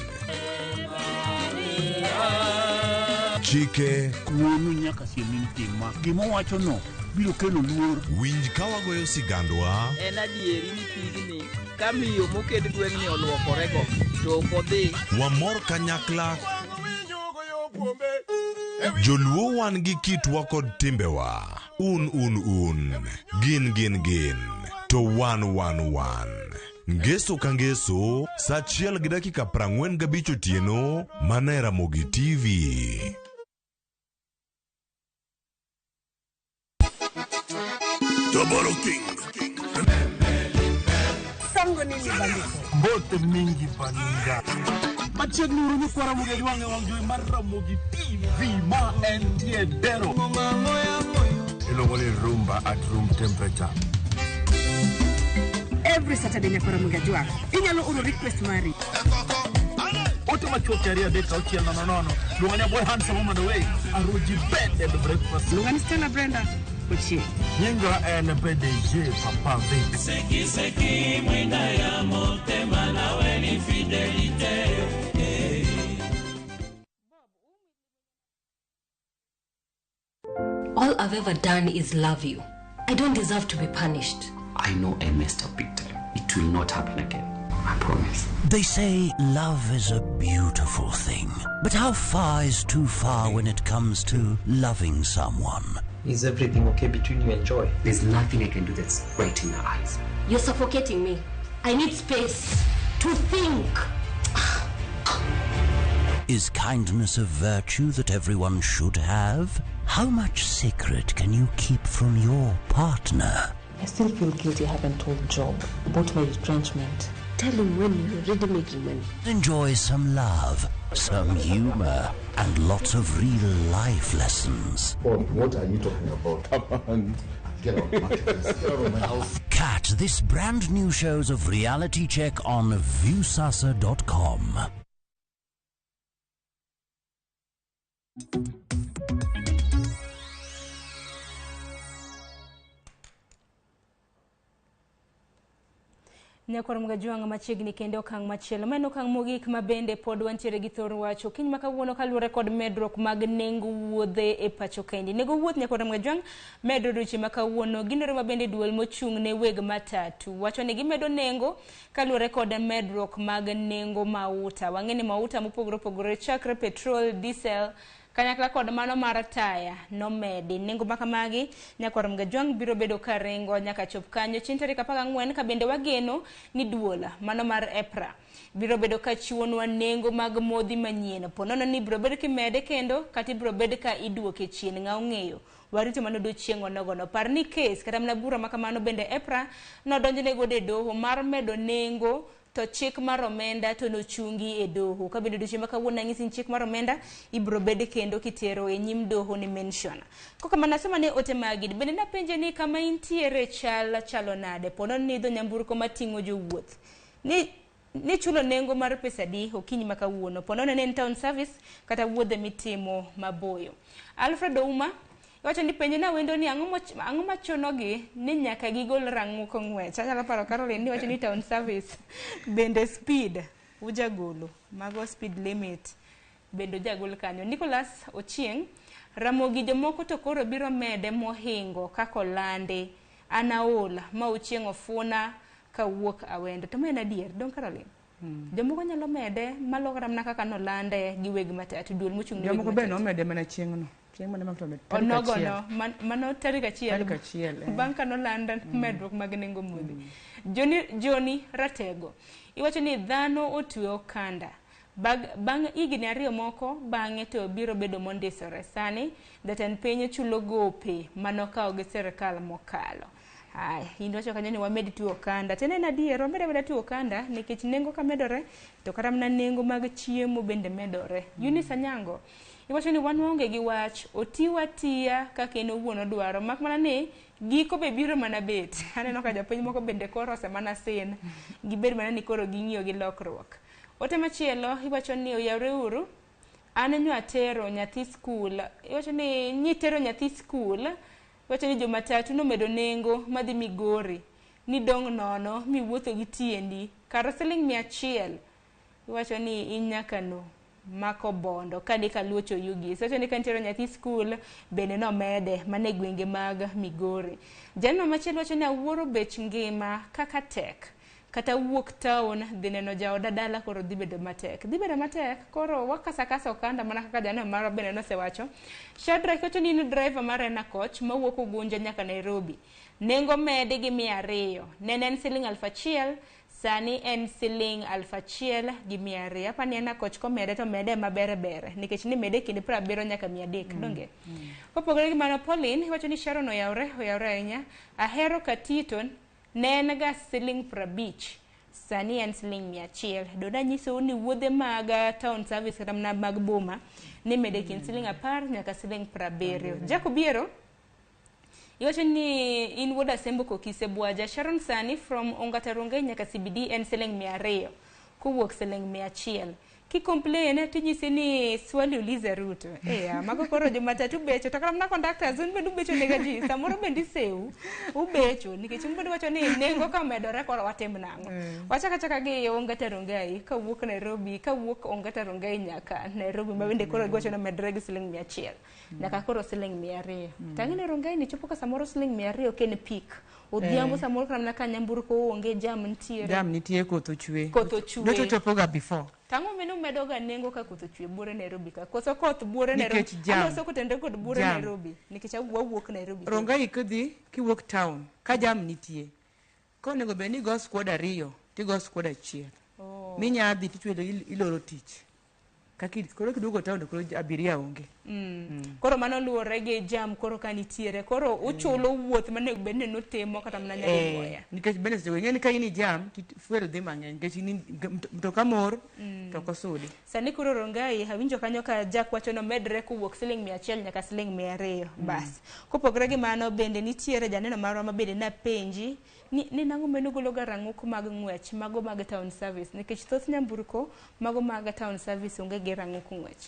Chike Wuonu nyaka siem ni nitie ma gima owachono biro kelo luor. Winj ka wagoyo sigandwa En adieri ni pigni ka miyo moked gweng'ni olwokorego to ok odhi wamor kanyakla. Joluo wan gi kitwa kod timbewa. Un un un, gin gin gin, to wan wan wan. Ngeso ka ngeso, sa 1 gi dakika 45 otieno, mana e Ramogi TV. Jabaro King. Sango nini bandiko? Mbote mingi baninga. Machiegni uru nyikwa Ramogi Ajwang' e wang' jowi mar Ramogi TV ma entie Dero. Iluongo ni rumba at room temperature. Every Saturday nyakwa Ramogi Ajwang'. Inyalo oro request mari. Ote machuok 2 3 6 0 0. Luonga ni boy handsome woman away. Aruji bed and breakfast. Luonga ni Stella Brenda. Ochieng. Nyinga en PDG Papa Vic. Seki seki mwinda ya motema nawe ni fidelite. All I've ever done is love you. I don't deserve to be punished. I know I messed up big time. It will not happen again. I promise. They say love is a beautiful thing. But how far is too far when it comes to loving someone? Is everything okay between you and Joy? There's nothing I can do that's right in her eyes. You're suffocating me. I need space to think. Is kindness a virtue that everyone should have? How much secret can you keep from your partner? I still feel guilty I haven't told Job about my retrenchment. Tell him when you're already making money. Enjoy some love, some humor, and lots of real life lessons. Paul, what are you talking about? Come on. Get out, Marcus. Get out of my house. Catch this brand new shows of Reality Check on Viewsasa.com. Nyakwar Mgajwang' machiegni kendo okang' machielo. Ma en okang' mogik ma bende pod wantiere gi thor wacho. Kiny ma kawuono kaluwore kod medruok mag nengo wuodhe e pacho kaendi. Nengo wuoth Nyakwar Mgajwang' medo odiochieng' ma kawuono. Ginore ma bende duol mochung' ne weg matatu. Wacho ni gimedo nengo kaluwore kod medruok mag nengo mauta. Wang'e ni mauta mopogore opogore chakre petrol, diesel Kanyakla kod mano mar taya nomedi. Nengo ma kamagi nyakwar Mgajwang' biro bedo ka ringo nyaka chop kanyo chieng' tarik 14 ka bende wageno ni duol mano mar EPRA biro bedo ka chiwonwa nengo mag modhi manyien. Po nono ni ibiro bed kimede kendo kata ibiro bed ka iduoke chien ng'a ong'eyo. Warito mana odiochieng' onogono. Par ni kes kata mana bura ma kamano bende EPRA nodonjne godo e doho mar medo nengo to chik mar omenda to nochungi e doho. Ka bende odiochieng' ma kawuono anyisi ni chik mar omenda ibiro bed kendo kitero e nyim doho ni mention. Kokamano asoma ne ote magi. Bende napenje ni kama intiere chal chalo nade? Po nono ni idho nyamburko mating'o jowuoth. Ni nichulo nengo mar pesa adi okinyi ma kawuono? Po nono ni en town service kata wuodhe mitimo maboyo. Alfred Ouma iwacho ni penje na wendo ni ang'o machunogi ni nyaka gigol rang'uko ng'wech. Anyalo paro Caroline ni wacho ni town service bende speed ujagolo mago speed limit bende ujagol kanyo. Nicholas Ochieng Ramogi jomoko to koro biro mede mohingo kaka olandi. An aol ma Ochieng ofuna kawuok Awendo. To ma en adier, dong Caroline? Jomoko nyalo mede malo kata mana kaka nolande gi weg matatu, duol mochung' ne weg Jomoko be matatu. nomede mana chieng'no. Chieng' mane mafuta omed? Tarik achiel. Onogono, mano tarik achiel. Tarik achiel, eh. Bang' ka noland medruok mag nengo modhi. Johnny Ratego, iwacho ni dhano otwe okanda. Bang' higni 2 moko bang'e to biro bedo mondisore. Sani jatend piny chulo gope manokawo gi sirikal mokalo. Aya, in wacho kanyo ni wamed tuo okanda. Tene en adier, wamed ameda tuo okanda nikech nengo ka medore to kata mana nengo mag chiemo bende medore. Eunice Anyango, iwacho ni wan waonge gi wach, otiwa tiya kaka en owuon odwaro, mak mana ni giko be biro mana bet. Aneno ka jopiny moko bende koro osemana sin, gibed mana ni koro ging'iyo gi lokruok. Ote machielo iwacho ni oyawre uru, an nyatero nyathi skul, iwacho ni nyitero nyathi skul, iwacho ni jomatatu nomedo nengo madhi Migori, ni dong' nono miwuotho gi tiendi kar siling 100. Iwacho ni in nyaka no mako bondo kadi kaluocho Oyugis. Iwacho ni ka nitiere nyathi skul bende nomede mana e gwenge mag Migori. Janeno machielo wacho ni awuoro bech ngima kaka tek. Kata wuok town dhi neno jaoda dala koro dhi bedo matek. Dhi bedo matek koro wakasa kasa okanda mana kaka janeno marwa bende nosewacho. Shadrack wacho ni in driver mar Ena Coach mawuok Ugunja nyaka Nairobi. Nengo medi gi 200. Nene en siling 1000, sani en siling 1200. Apa ni Ena Coach komede to mede maber ber nikech ni mede kind 70 nyaka 300, donge? Kopogore gi mano Pauline wacho ni Sharon oyawre, oyawre ahinya. Ahero Katito ne en ga siling 50, sani en siling 100. Doda nyisou ni wuodhe mag town service kata mana mag boma ni mede kind siling 10 nyaka siling 70. Jack Obiero iwacho ni in wuod Asembo Kokise Bwaja. Sharon sani from Ongata Rongai nyaka CBD en siling 200 kowuok siling 100. Ki complain tinyisi ni swali ulize Ruto. Mago koro jomatatu becho to kata mana conductors un bende ubecho nega ji samoro bende iseu ubecho nikech un bende wacho ni nengo ka omedore koro watim nang'o. Wachaka achaka gi Ongata Rongai kawuok Nairobi, kawuok Ongata Rongai nyaka Nairobi ma bende koro giwacho ni omedore gi siling 100 nyaka koro siling 200. Tang'e ni Rongai ni chopo ka samoro siling 200 ok en peak. Odhiambo samoro kata mana ka nyamburko onge, jam nitiere. Jam nitie, koth ochwe. Koth ochwe. Nyocha ochopoga before. Tang'o meno medoga nengo ka koth ochwe buore Nairobi ka. Koso koth buore Nairobi. Nikech jam. Aloso kotenre kod buore Jam. Nairobi. Nikech wawuok Nairobi. Rongai kidhi kiwuok town ka jam nitie. Konego bed ni igo squad 2 tigo squad 1. Minya dhi tichwelo iloro tich. Kaki koro kiduogo town to koro abiria onge. Koro mano luwore gi jam koro ka nitiere. Koro uchulo wuoth manego bed ni nutimo kata mana nyadinwoya. Nikech bende seche go ing'e ni ka in i jam to fuel dhi mang'eny nikech in mtoka mor to ok osudi. Sani koro Rongai awinjo kanyo ka Jack wacho ni omedre kowuok siling 100 nyaka siling 200. Bas. Kopogore gi mano bende nitiere janeno marwa ma bende napenji ni nang'o meno golo ga rang'uk mag ng'wech mago mag town service nikech thoth nyamburko mago mag town service onge gi rang'uk ng'wech.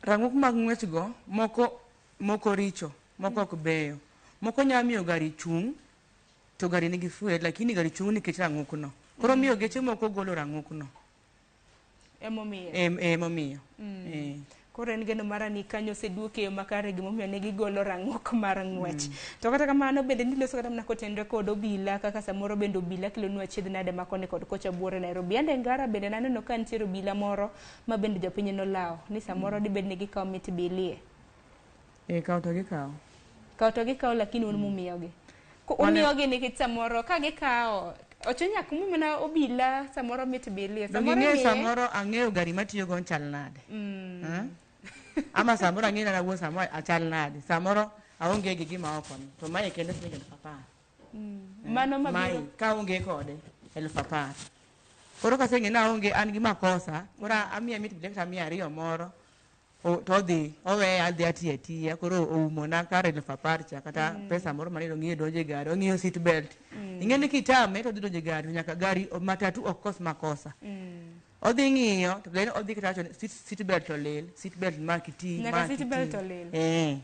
Rang'uk mag ng'wech go moko richo, moko ok beyo. Moko nyalo miyo gari chung' to gari nigi fuel lakini gari chung' nikech rang'uk no. Koro miyo geche moko golo rang'uk no. Emomiyo. Emomiyo. Koro en geno mara ni kanyo oseduoki e yo makare gimomiyo ne gigolo rang'ok mar ng'wech. To kata kamano bende niloso kata mana kotenre kod obila kaka samoro bende obila kelonwa achiedh nade ma koni kod kocha buore Nairobi. Ande Ngara bende naneno ka nitiere obila moro ma bende jopiny nolawo ni samoro dibed ni gikawo mit bilie. Eh, kawo to gikawo. Kawo to gikawo lakini un mumiyogi. Umiyogi nikech samoro ka gikawo ochuno nyaka umi mana obila samoro mit bilie. Donge Samoro ing'eyo imiye samoro ang'eyo gari matiyogo chal nade. Ama samoro ang'eyo nana wuon samoro achal nade. Samoro aonge gi gima oko ni. To mae kende siling 10,000. Mano Mae mabiro ka aonge kode 10,000. Koro kaseng'e ni aonge an gi makosa, koro amiya mit bilie kata 200 moro. To odhi oweya adhi atiyo atiya koro oumona kar 10,000 cha kata pesa moro maneno ng'iyo donjo e gari ong'iyo seat belt. Ing'e ni kitame to odhi donjo e gari to nyaka gari matatu ok kos makosa. Odhi ng'iyo to then odhi kata wacho ni seat belt olil, seat belt ma kiti, Nyaka ma seat kiti. belt olil. Eh.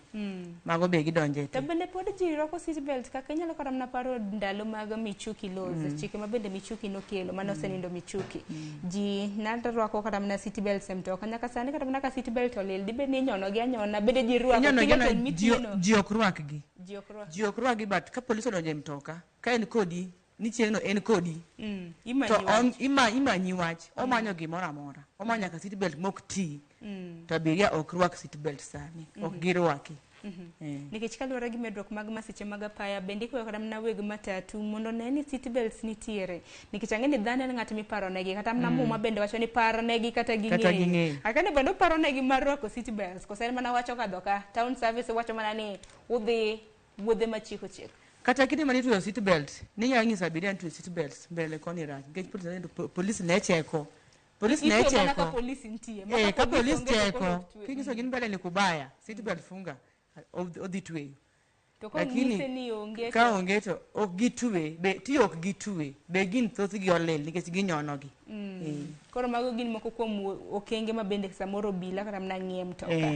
Mago be gidonje To te. bende pod ji rwako seat belt kaka inyalo kata mana paro ndalo mag Michuki laws, chike ma bende Michuki nokelo mane osenindo Michuki. Ji rwako kata mana seat belts e mtoka nyaka sani kata mana ka seat belt olil dibed ni inyono gi anyona bende ji rwako Inyono gi kingo to anyona, mitieno. ji ok rwakgi. Ji ok rwak. Ji ok rwakgi but ka polis odonjo e mtoka, ka en kodi, ni chieng'no en kodi. Imanyi To wach. imanyi wach, omanyo gimoro amora. Omanyo nyaka seat belt mok ti. To abiria ok rwak seat belt sani, ok girwaki. Nikech kaluwore gi medruok mag masiche mag apaya bende ikwayo kata mana weg matatu mondo one ni seat belts nitiere nikech ang'e ni dhano en ng'at miparonegi kata mana Muma bende wacho ni paronegi kata Kata ging'eyo ging'eyo. Akane bende uparonegi mar rwako seat belts koso en mana wacho kadho ka town service wacho mana ni udhi wuodhe machiko chik. Kata kinde mane itweyo seat belt, ninyalo nyiso abiria ni twe seat belts mbele koni rach nikech polis ne cheko. Polis ne Itwe mana ka cheko. polisi nitie ma Eh, ka ka polis onge to koro cheko, ok twe. kinyiso gi ni mbele ni kubaya, seat belt funga, odhi tweyo. To konyise ni onge ka onge to ok gitwe, be ti ok gitwe, be gin thothgi olil nikech ginyonogi. Koro mago gin moko kuom okenge ma bende samoro obila kata mana ng'iye mtoka.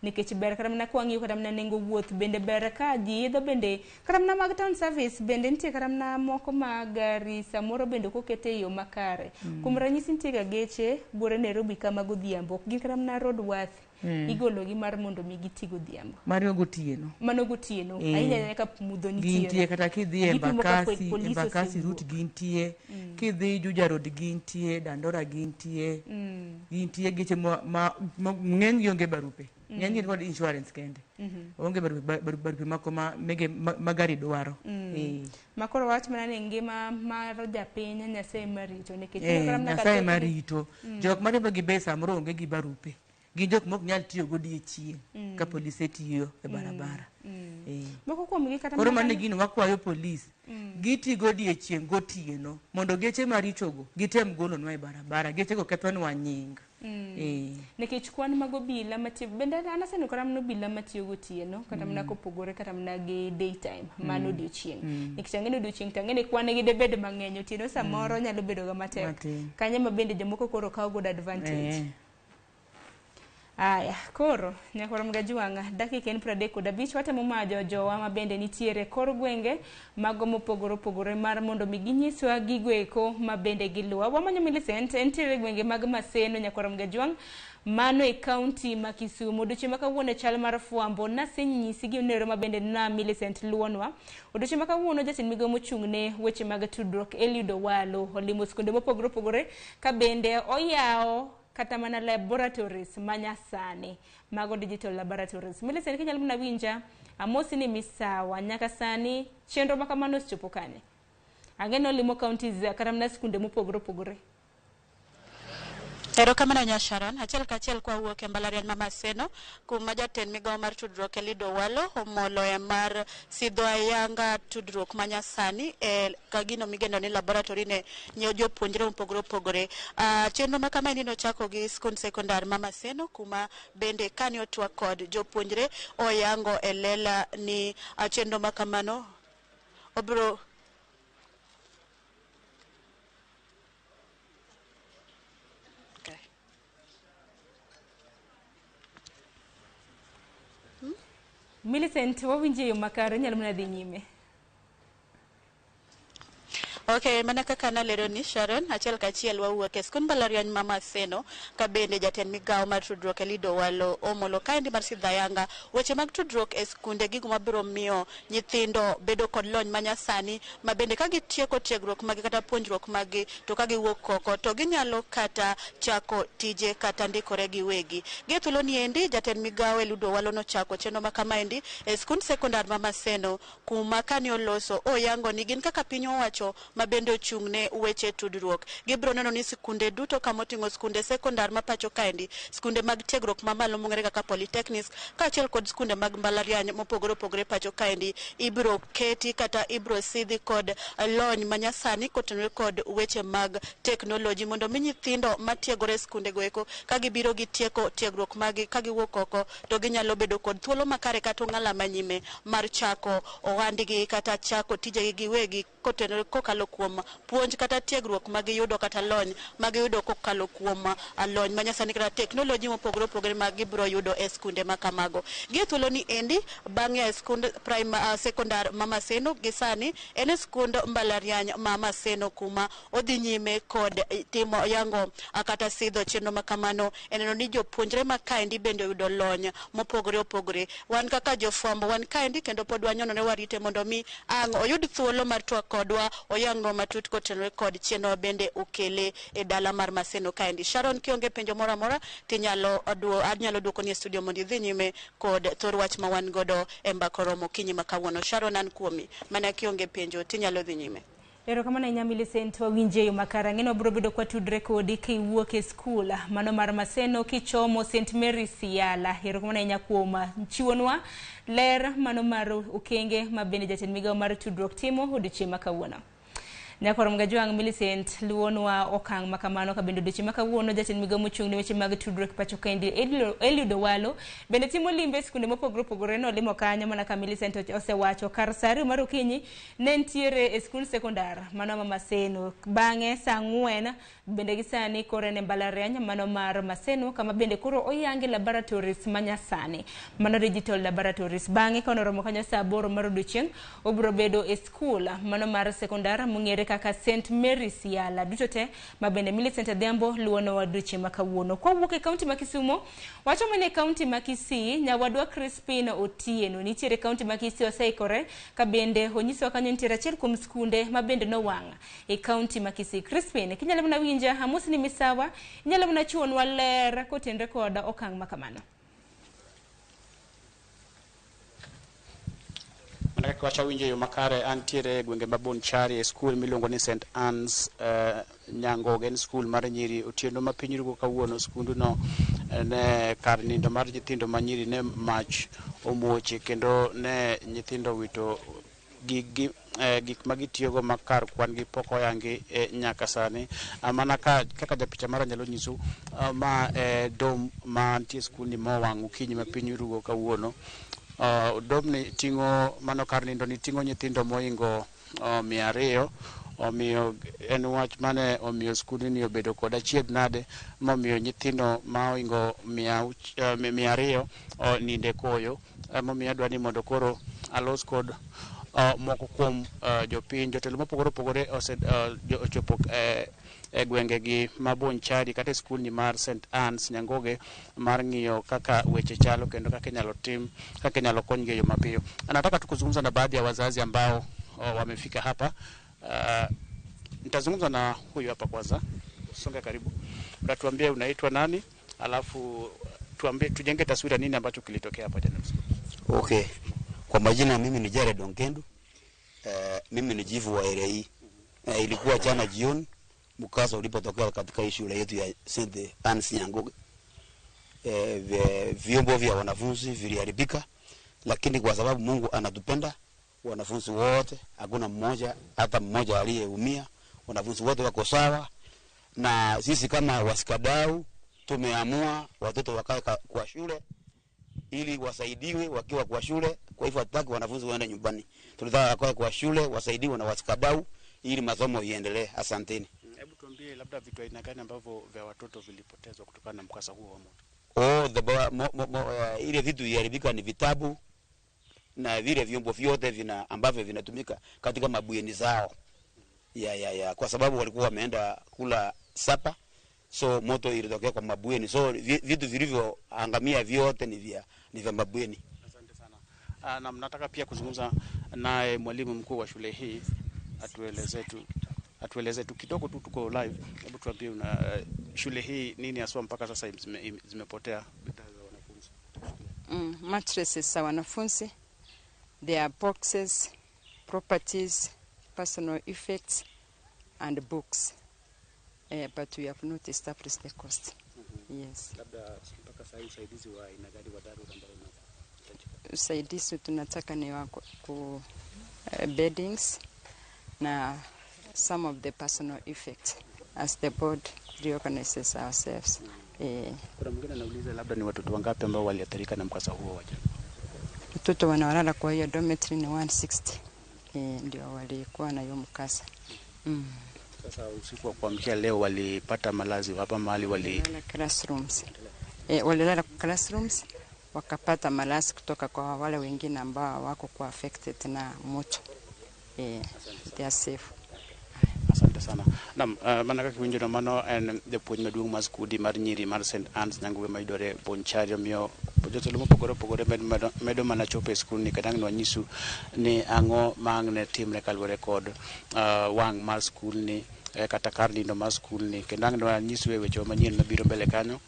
Nikech ber kata mana kwang'iyo kata mana nengo wuoth bende ber ka ji idho bende kata mana mag town service bende nitie kata mana moko ma gari samoro bende ok okete e yo makare. Kuom ranyisi nitie ga geche buore Nairobi ka ma godhiambo ok gin kata mana road worthy. Igologi mar mondo mi giti godhiambo. Mano gotieno. Mano gotieno. Ahinya ahinya ka mudho Gintie nitiere. kata kidhi e Gipimo ka Embakasi, polisi Embakasi osewuok. route gintie, kidhi Juja Road gintie, Dandora gintie, gintie geche ma ng'eny gi onge barupe. Ng'eny gi kod insurance kende. Onge barupe mako ma mege ma gari dwaro. Ma koro wach mana ni ngima mar japiny Nyasaye marito nikech ineno kata mana ka Nyasaye thothgi- marito. Jok mariembo gi be samoro onge gi barupe. Gin jok mok nyal tiyo godiechieng' ka polise tiyo e barabara. Moko kuomgi kata Koro mana mano e gino wakwayo polis. Giti godiechieng' gotieno mondo geche marichogo gitem golonwa e barabara. Gechego kethonwa nying. Nikech kwan mag obila matiyo bende an aseneno kata mana obila matiyo gotieno kata mana kopogore kata mana gi daytime mano odiochieng'. Nikech ang'e ni odiochieng' to ang'e ni kwan gi debed mang'eny otieno samoro nyalo bedo ga matek. Matin. Kanyo ma bende jomoko koro kawo godo advantage. Aya, koro nyakwar Mgajwang'a dakika en 35 watemo majo jowa ma bende nitiere kor gwenge mago mopogore opogore mar mondo mi ginyiswa gigo eko ma bende giluwa. Wamanyo Millicent entiere gwenge mag Maseno nyakwar Mgajwang' mano e kaunti ma Kisumu. Odiochieng' ma kawuono e chal mar fwambo nasenyisi gimnero ma bende na Millicent luwonwa. Odiochieng' ma kawuono jatend migawo mochung' ne weche mag tudruok Eliud Owalo olimo skunde mopogore opogore ka bende oyawo kata mana laboratories manyasani mago digital laboratories. Millicent kinyalo mana winja amosi ni misawa nyaka sani chenro ma kamano osechopo kanye? Ang'e ni olimo counties kata mana skunde mopogore opogore. Erokamano nya Sharon, achiel kachiel kwa wuok e mbalariany ma Maseno kuma jatend migawo mar tudruok Eliud Owalo omolo e mar sidho ayanga tudruok manyasani e kagino migeno ni laboratory ne nyiewo jopuonjre mopogore opogore. Chenro ma kama nochako gi skund sekondar ma Maseno kuma bende kane otwak kod jopuonjre oyango e lela ni chenro ma kamano obiro Millicent, wawinjo e yo makare, inyalo mana dhi nyime. Okay, mana kaka nalero ni Sharon, achiel kachiel wawuok e skund mbalariany ma Maseno, ka bende jatend migawo mar tudruok Eliud Owalo omolo kaendi mar Sidhayanga weche mag tudruok e skunde gigo mabiro miyo nyithindo bedo kod lony manyasani ma bende ka gitieko tiegruok magi kata puonjruok magi to ka giwuok oko to ginyalo kata chako tije kata ndikore giwegi. Gi thuolo ni endi jatend migawo Eliud Owalo nochako chenro ma kamaendi e skund sekondar ma Maseno kuma kane oloso oyango ni gin kaka piny owacho ma bende ochung' ne weche tudruok. Gibiro neno ni skunde duto kamoting'o skunde sekondar ma pacho kaendi, skunde mag tiegruok mamalo mong'ere kaka polytechnics kaachiel kod skunde mag mbalariany mopogore opogore pacho kaendi ibiro keti kata ibiro sidhi kod lony manyasani kotenore kod weche mag teknoloji mondo mi nyithindo matiegore e skunde go eko ka gibiro gitieko tiegruok magi ka giwuok oko to ginyalo bedo kod thuolo makare kata ong'ala manyime mar chako ohandgi kata chako tijegi giwegi kotenore kokalo kuom puonj kata tiegruok magiyudo kata lony magiyudo kokalo kuom lony manyasani kata teknoloji mopogore opogore ma gibiro yudo e skunde ma kamago. Gi thuolo ni endi bang' ya e skund sekondar ma Maseno gi sani en e skund mbalariany ma Maseno kuma odhi nyime kod timo yango kata sidho chenro ma kamano e neno ni jopuonjre ma kaendi bende oyudo lony mopogore opogore. Wan kaka jofwambo wan kaendi kendo pod wanyonore warite mondo mi ang' oyud thuolo mar twak kodwa oyangnwa matut kotenore kod chenro bende okele e dala mar Maseno kaendi. Sharon, kionge penjo moro amora tinyalo anyalo duokoni e studio mondo idhi nyime kod thor wach ma wan godo e mbaka oromo okinyi ma kawuono. Sharon, an kuomi mana kionge penjo tinyalo dhi nyime. Erokamano ahinya Millicent, wawinje e yo makare. Ang'e ni wabiro bedo kwatudre kodi kiwuok e skul mano mar Maseno kichomo St Mary's Yala. Erokamano ahinya kuom chiwonwa ler mano mar okenge ma bende jatend migawo mar tudruok timo odiochieng' ma kawuono. Nyakoro Mgajwang' Millicent luwonwa okang' ma kamano ka bende odiochieng' ma kawuono jatend migawo mochung' ne weche mag tudruok pacho kaendi Eliud Owalo bende timo limbe e skunde mopogore opogore. Nolimo kanyo mana ka Millicent osewacho kar saa 2 mar okinyi ne nitiere e skund sekondar mano ma Maseno. Bang'e saa 4 bende gi sani koro en e mbalariany mano mar Maseno kama bende koro oyangi laboratories manyasani mano digital laboratories. Bang'e ka noromo kanyo saa 8 mar odiochieng' obiro bedo e skul mano mar sekondar mong'ere kaka St Mary's Yala. Duto te ma bende Millicent Adhiambo luwono odiochieng' ma kawuono. Kwawuok e kaunti ma Kisumo, wachomo ni e kaunti ma Kisii, nyawadwa Crispin Otieno nitiere e kaunti ma Kisii oseikore ka bende onyisowa kanyo nitiere achiel kuom skunde ma bende nowang' e kaunti ma Kisii. Crispin, kinyalo mana winja, amosi ni misawa, inyalo mana chiwonwa ler kotenore kod okang' ma kamano. Mana kaka wachawinjo yo makare, antiere e gwenge ma Bonchari e skul miluongo ni St Anne's Nyangoge, en skul mar nyiri. Otieno ma piny rugo kawuono, skunduno ne kar nindo mar nyithindo ma nyiri ne mach omuoche kendo ne nyithindo wito gik ma gitiyogo ma kar kwan gi pok oyangi nyaka sani. Mana kaka japicha mara nyalo nyisu, ma dom mantie skul ni mowang' okinyi ma piny rugo kawuono. Dom ni ting'o mano kar nindo ni ting'o nyithindo moingo 200. Omiyo en wach mane omiyo skundni obedo kod achiedh nade momiyo nyithindo ma oingo 200 ninde koyo. Momiyo adwa ni mondo koro alos kod moko kuom jopiny, jotelo mopogore opogore ochopo e gwenge gi ma Bonchari kata e skul ni mar St Anne's Nyangoge mar ng'iyo kaka weche chalo kendo kaka inyalo tim, kaka inyalo konygi e yo mapiyo. Anataka tu kuzungumza na baadhi ya wazazi ambao wamefika hapa. Nitazungumza na huyu hapa kwanza. Songa karibu. Utatuambia unaitwa nani, alafu tuambie tujenge taswira nini ambacho kilitokea hapa jana usiku. Okay. Kwa majina mimi ni Jared Onkendu. Mimi ni jifu wa area hii. Ilikuwa jana jioni mkasa ulipotokea katika hii shule yetu ya St Anne's Nyangoge. Vyombo vya wanafunzi viliharibika, lakini kwa sababu Mungu anatupenda, wanafunzi wote hakuna mmoja hata mmoja aliyeumia. Wanafunzi wote wako sawa, na sisi kama wasikadau tumeamua watoto wakae kwa shule ili wasaidiwe wakiwa kwa shule. Kwa hivyo hatutaki wanafunzi waende nyumbani, tunataka wakae kwa shule wasaidiwe na wasikadau ili masomo iendelee. Asanteni. Hebu tuambie labda vitu aina gani ambavyo vya watoto vilipotezwa kutokana na mkasa huo wa moto. Ile vitu iliharibika ni vitabu na vile vyombo vyote ambavyo vinatumika katika mabweni zao. Ya, kwa sababu walikuwa wameenda kula supper, so moto ilitokea kwa mabweni, so vitu vilivyoangamia vyote ni vya mabweni. Na nataka pia kuzungumza naye mwalimu mkuu wa shule hii atueleze tu kidogo tu, tuko live. Hebu tuambie shule hii nini haswa mpaka sasa zimepotea bidhaa za wanafunzi? Mattresses za wanafunzi, their boxes, properties, personal effects and books. But we have not established the cost. Yes. Labda mpaka sasa usaidizi wa aina gani wa dharura ambao unahitajika? Usaidizi tunataka ni wa ku beddings na some of the personal effects as the board reorganizes ourselves. Kuna mwingine anauliza labda ni watoto wangapi ambao waliathirika na mkasa huo wa jana? Watoto wanaolala kwa hiyo dormitory ni 160. Ndio walikuwa na hiyo mkasa. Sasa usiku wa kuamkia leo walipata malazi hapa mahali wali Walilala classrooms. Walilala classrooms, wakapata malazi kutoka kwa wale wengine ambao wako kwa affected na moto. They are safe. Asante sana. Naam, mana kaka iwinjo mano en japuonj maduong' mar skudi mar nyiri mar St Anne's Nyangoge mayudore Bonchari. Omiyo jotelo mopogore opogore medo mana chopo e skul ni kendo ang' wanyisu ni ang'o ma ang' ne timre kaluwore kod wang' mar skul ni kata kar nindo mar skul ni, kendo ang' wanyisu e weche manyien mabiro mbele kanyo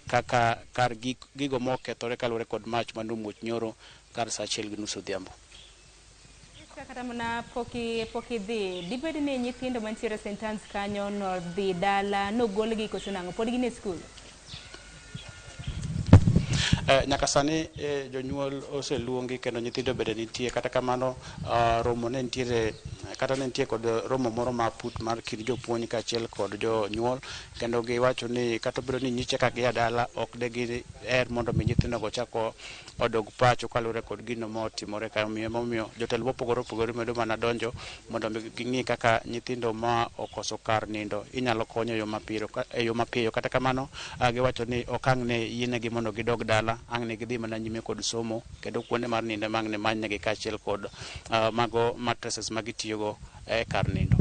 kaka kar gigo mokethore kaluwore kod mach manomuoch nyoro kar saa 1:30 odhiambo. Kata mana pok idhi, dibed ni nyithindo mantiere St Anne's kanyo nodhi dala, nogolgi koso nang'o? Pod gin e skul? Nyaka sani jonyuol oseluongi kendo nyithindo bende nitie. Kata kamano romo ne nitiere, kata ne nitie kod romo moro ma put mar kind jopuonj kaachiel kod jonyuol, kendo giwacho ni kata obedo ni nyiche ka gia dala, ok de giher mondo mi nyithindogo chako odog pacho kaluwore kod gino motimore ka. Omiyo emomiyo jotelo mopogore opogore medo mana donjo mondo mi ging'i kaka nyithindo ma okoso kar nindo inyalo kony e yo mapiyo e yo mapiyo. Kata kamano giwacho ni ok ang' ne yienegi mondo gidog dala, ang' ne gidhi mana nyime kod somo, kendo kuonde mar nindo ema ang' ne manynegi kaachiel kod mago mattresses ma gitiyogo e kar nindo.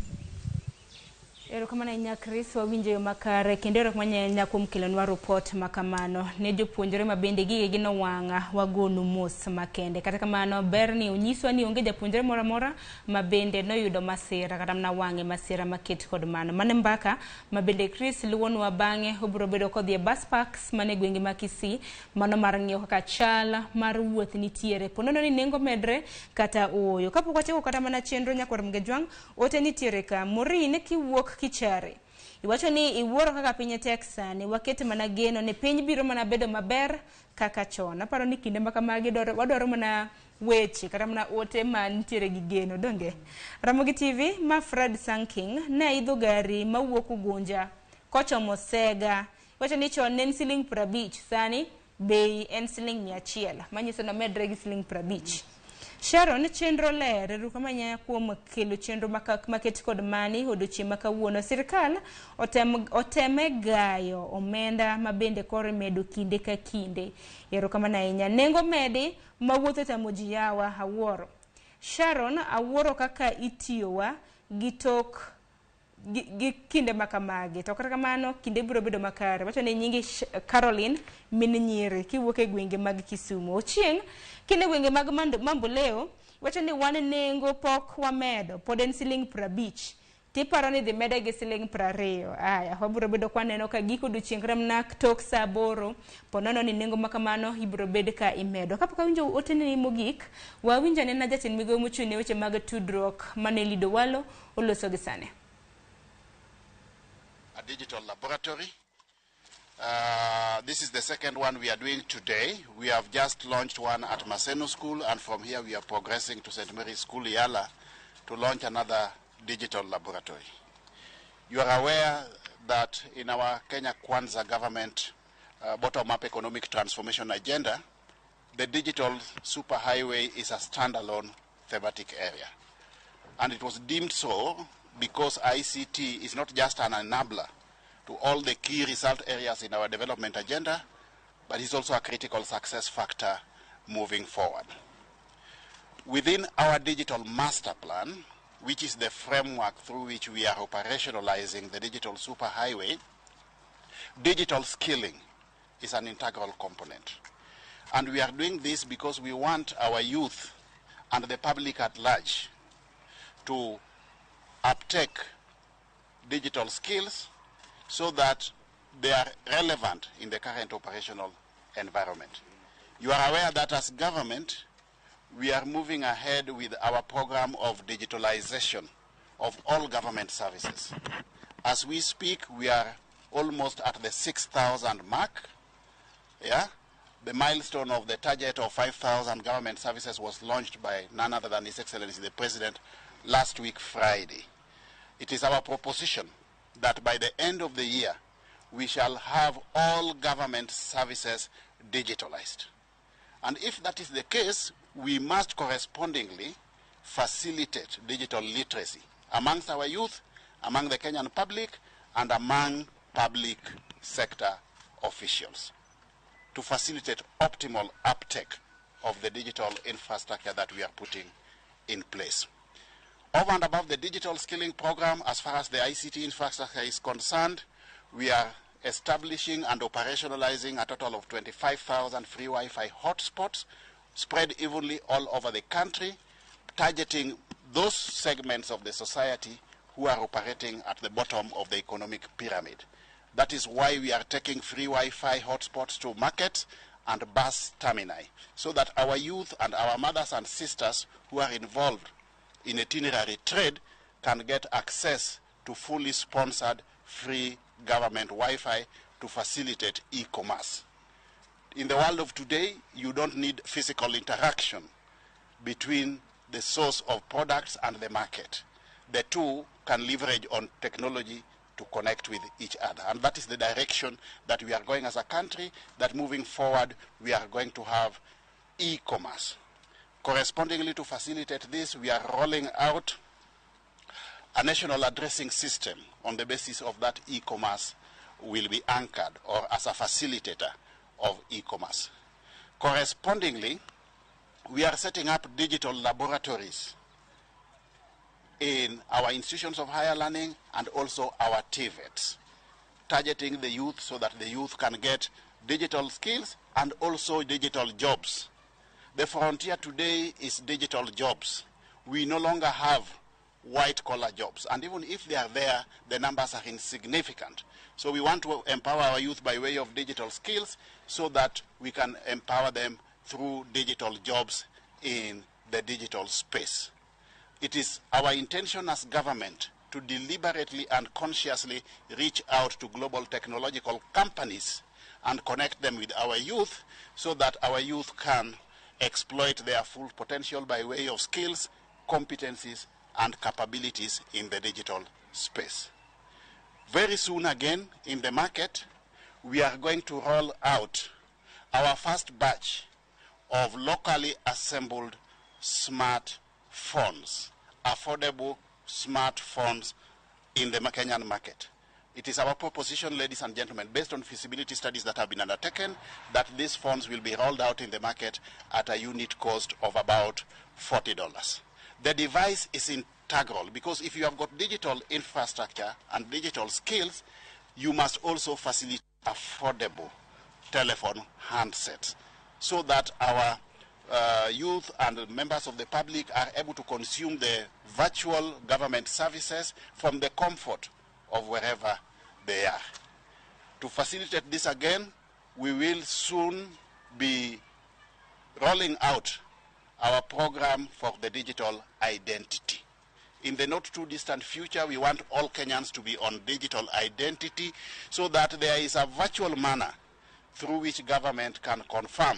Erokamano ahinya, Chris, wawinjo yo makare kendo erokamano ahinya kuom kelonwa ripot makamano. Ne jopuonjre ma bende gigegi nowang', wagonu mos makende. Kata kamano ber ni onyiswa ni onge japuonjre moro amora ma bende noyudo masira kata mana wang' e masira maket kod mano. Mano e mbaka ma bende Chris luwonwa bang'e obiro bedo kodhi e bus parks mane gwenge ma Kisii, mano mar ng'iyo kaka chal mar wuoth nitiere. Ponono ni nengo medre kata ooyo. Kapok wachako kata mana chenro, nyakwar Mgejwang', ote nitiere ka. Maureen kiwuok Kichare. Iwacho ni iwuoro kaka piny tek sani, waket mana geno ni piny biro mana bedo maber kaka chon. Aparo ni kinde ma kamagi wadwaro mana weche kata mana ote mantiere gi geno, donge? Ramogi TV ma Fred Sanking ne idho gari mawuok Ugunja kochomo Sega. Iwacho ni chon ne en siling 50, sani bei en siling 100, manyiso ni omedre gi siling 50. Sharon, chenro ler, erokamano kuom kelo chenro maket kod mani odiochieng' ma kawuono. Sirkal oteme gayo omenda ma bende koro imedo kinde ka kinde. Erokamano ahinya. Nengo medi ma wuoth otamo ji yawa, awuoro. Sharon, awuoro kaka itiyowa gi tok gi kinde ma kamagi, to kata kamano kinde biro bedo makare. Wacho ni nyingi Caroline min nyiri kiwuok e gwenge mag Kisumu. Ochieng' kinde gwenge mag Mamboleo, wacho ni wan nengo pok wamedo, pod en siling 50, tiparo ni dhi mede gi siling 20. Aya, wabiro bedo kwaneno ka giko odiochieng' kata mana tok saa 8, ponono ni nengo ma kamano ibiro bed ka imedo. Kapok awinjo oteni mogik, wawinjo anena jatend migawo mochung' ne weche mag tudruok mane Lido Walo oloso gi sani. A digital laboratory. This is the second one we are doing today. We have just launched one at Maseno School, and from here we are progressing to St. Mary's School, Yala, to launch another digital laboratory. You are aware that in our Kenya Kwanza government bottom-up economic transformation agenda, the digital superhighway is a standalone thematic area. And it was deemed so because ICT is not just an enabler to all the key result areas in our development agenda, but is also a critical success factor moving forward. Within our digital master plan, which is the framework through which we are operationalizing the digital superhighway, digital skilling is an integral component. And we are doing this because we want our youth and the public at large to uptake digital skills so that they are relevant in the current operational environment. You are aware that as government, we are moving ahead with our program of digitalization of all government services. As we speak, we are almost at the 6,000 mark. Yeah? The milestone of the target of 5,000 government services was launched by none other than His Excellency the President last week, Friday. It is our proposition that by the end of the year, we shall have all government services digitalized. And if that is the case, we must correspondingly facilitate digital literacy amongst our youth, among the Kenyan public, and among public sector officials to facilitate optimal uptake of the digital infrastructure that we are putting in place. Over and above the digital skilling program, as far as the ICT infrastructure is concerned, we are establishing and operationalizing a total of 25,000 free Wi-Fi hotspots spread evenly all over the country, targeting those segments of the society who are operating at the bottom of the economic pyramid. That is why we are taking free Wi-Fi hotspots to markets and bus termini, so that our youth and our mothers and sisters who are involved in itinerary trade can get access to fully sponsored free government Wi-Fi to facilitate e-commerce. In the world of today, you don't need physical interaction between the source of products and the market. The two can leverage on technology to connect with each other. And that is the direction that we are going as a country, that moving forward, we are going to have e-commerce. Correspondingly, to facilitate this, we are rolling out a national addressing system on the basis of that e-commerce will be anchored or as a facilitator of e-commerce. Correspondingly, we are setting up digital laboratories in our institutions of higher learning and also our TVETs, targeting the youth so that the youth can get digital skills and also digital jobs. The frontier today is digital jobs. We no longer have white-collar jobs, and even if they are there, the numbers are insignificant. So we want to empower our youth by way of digital skills so that we can empower them through digital jobs in the digital space. It is our intention as government to deliberately and consciously reach out to global technological companies and connect them with our youth so that our youth can exploit their full potential by way of skills, competencies, and capabilities in the digital space. Very soon again in the market, we are going to roll out our first batch of locally assembled smartphones, affordable smartphones in the Kenyan market. It is our proposition, ladies and gentlemen, based on feasibility studies that have been undertaken, that these phones will be rolled out in the market at a unit cost of about $40. The device is integral because if you have got digital infrastructure and digital skills, you must also facilitate affordable telephone handsets so that our youth and members of the public are able to consume the virtual government services from the comfort of wherever they are. To facilitate this again, we will soon be rolling out our program for the digital identity. In the not too distant future, we want all Kenyans to be on digital identity so that there is a virtual manner through which government can confirm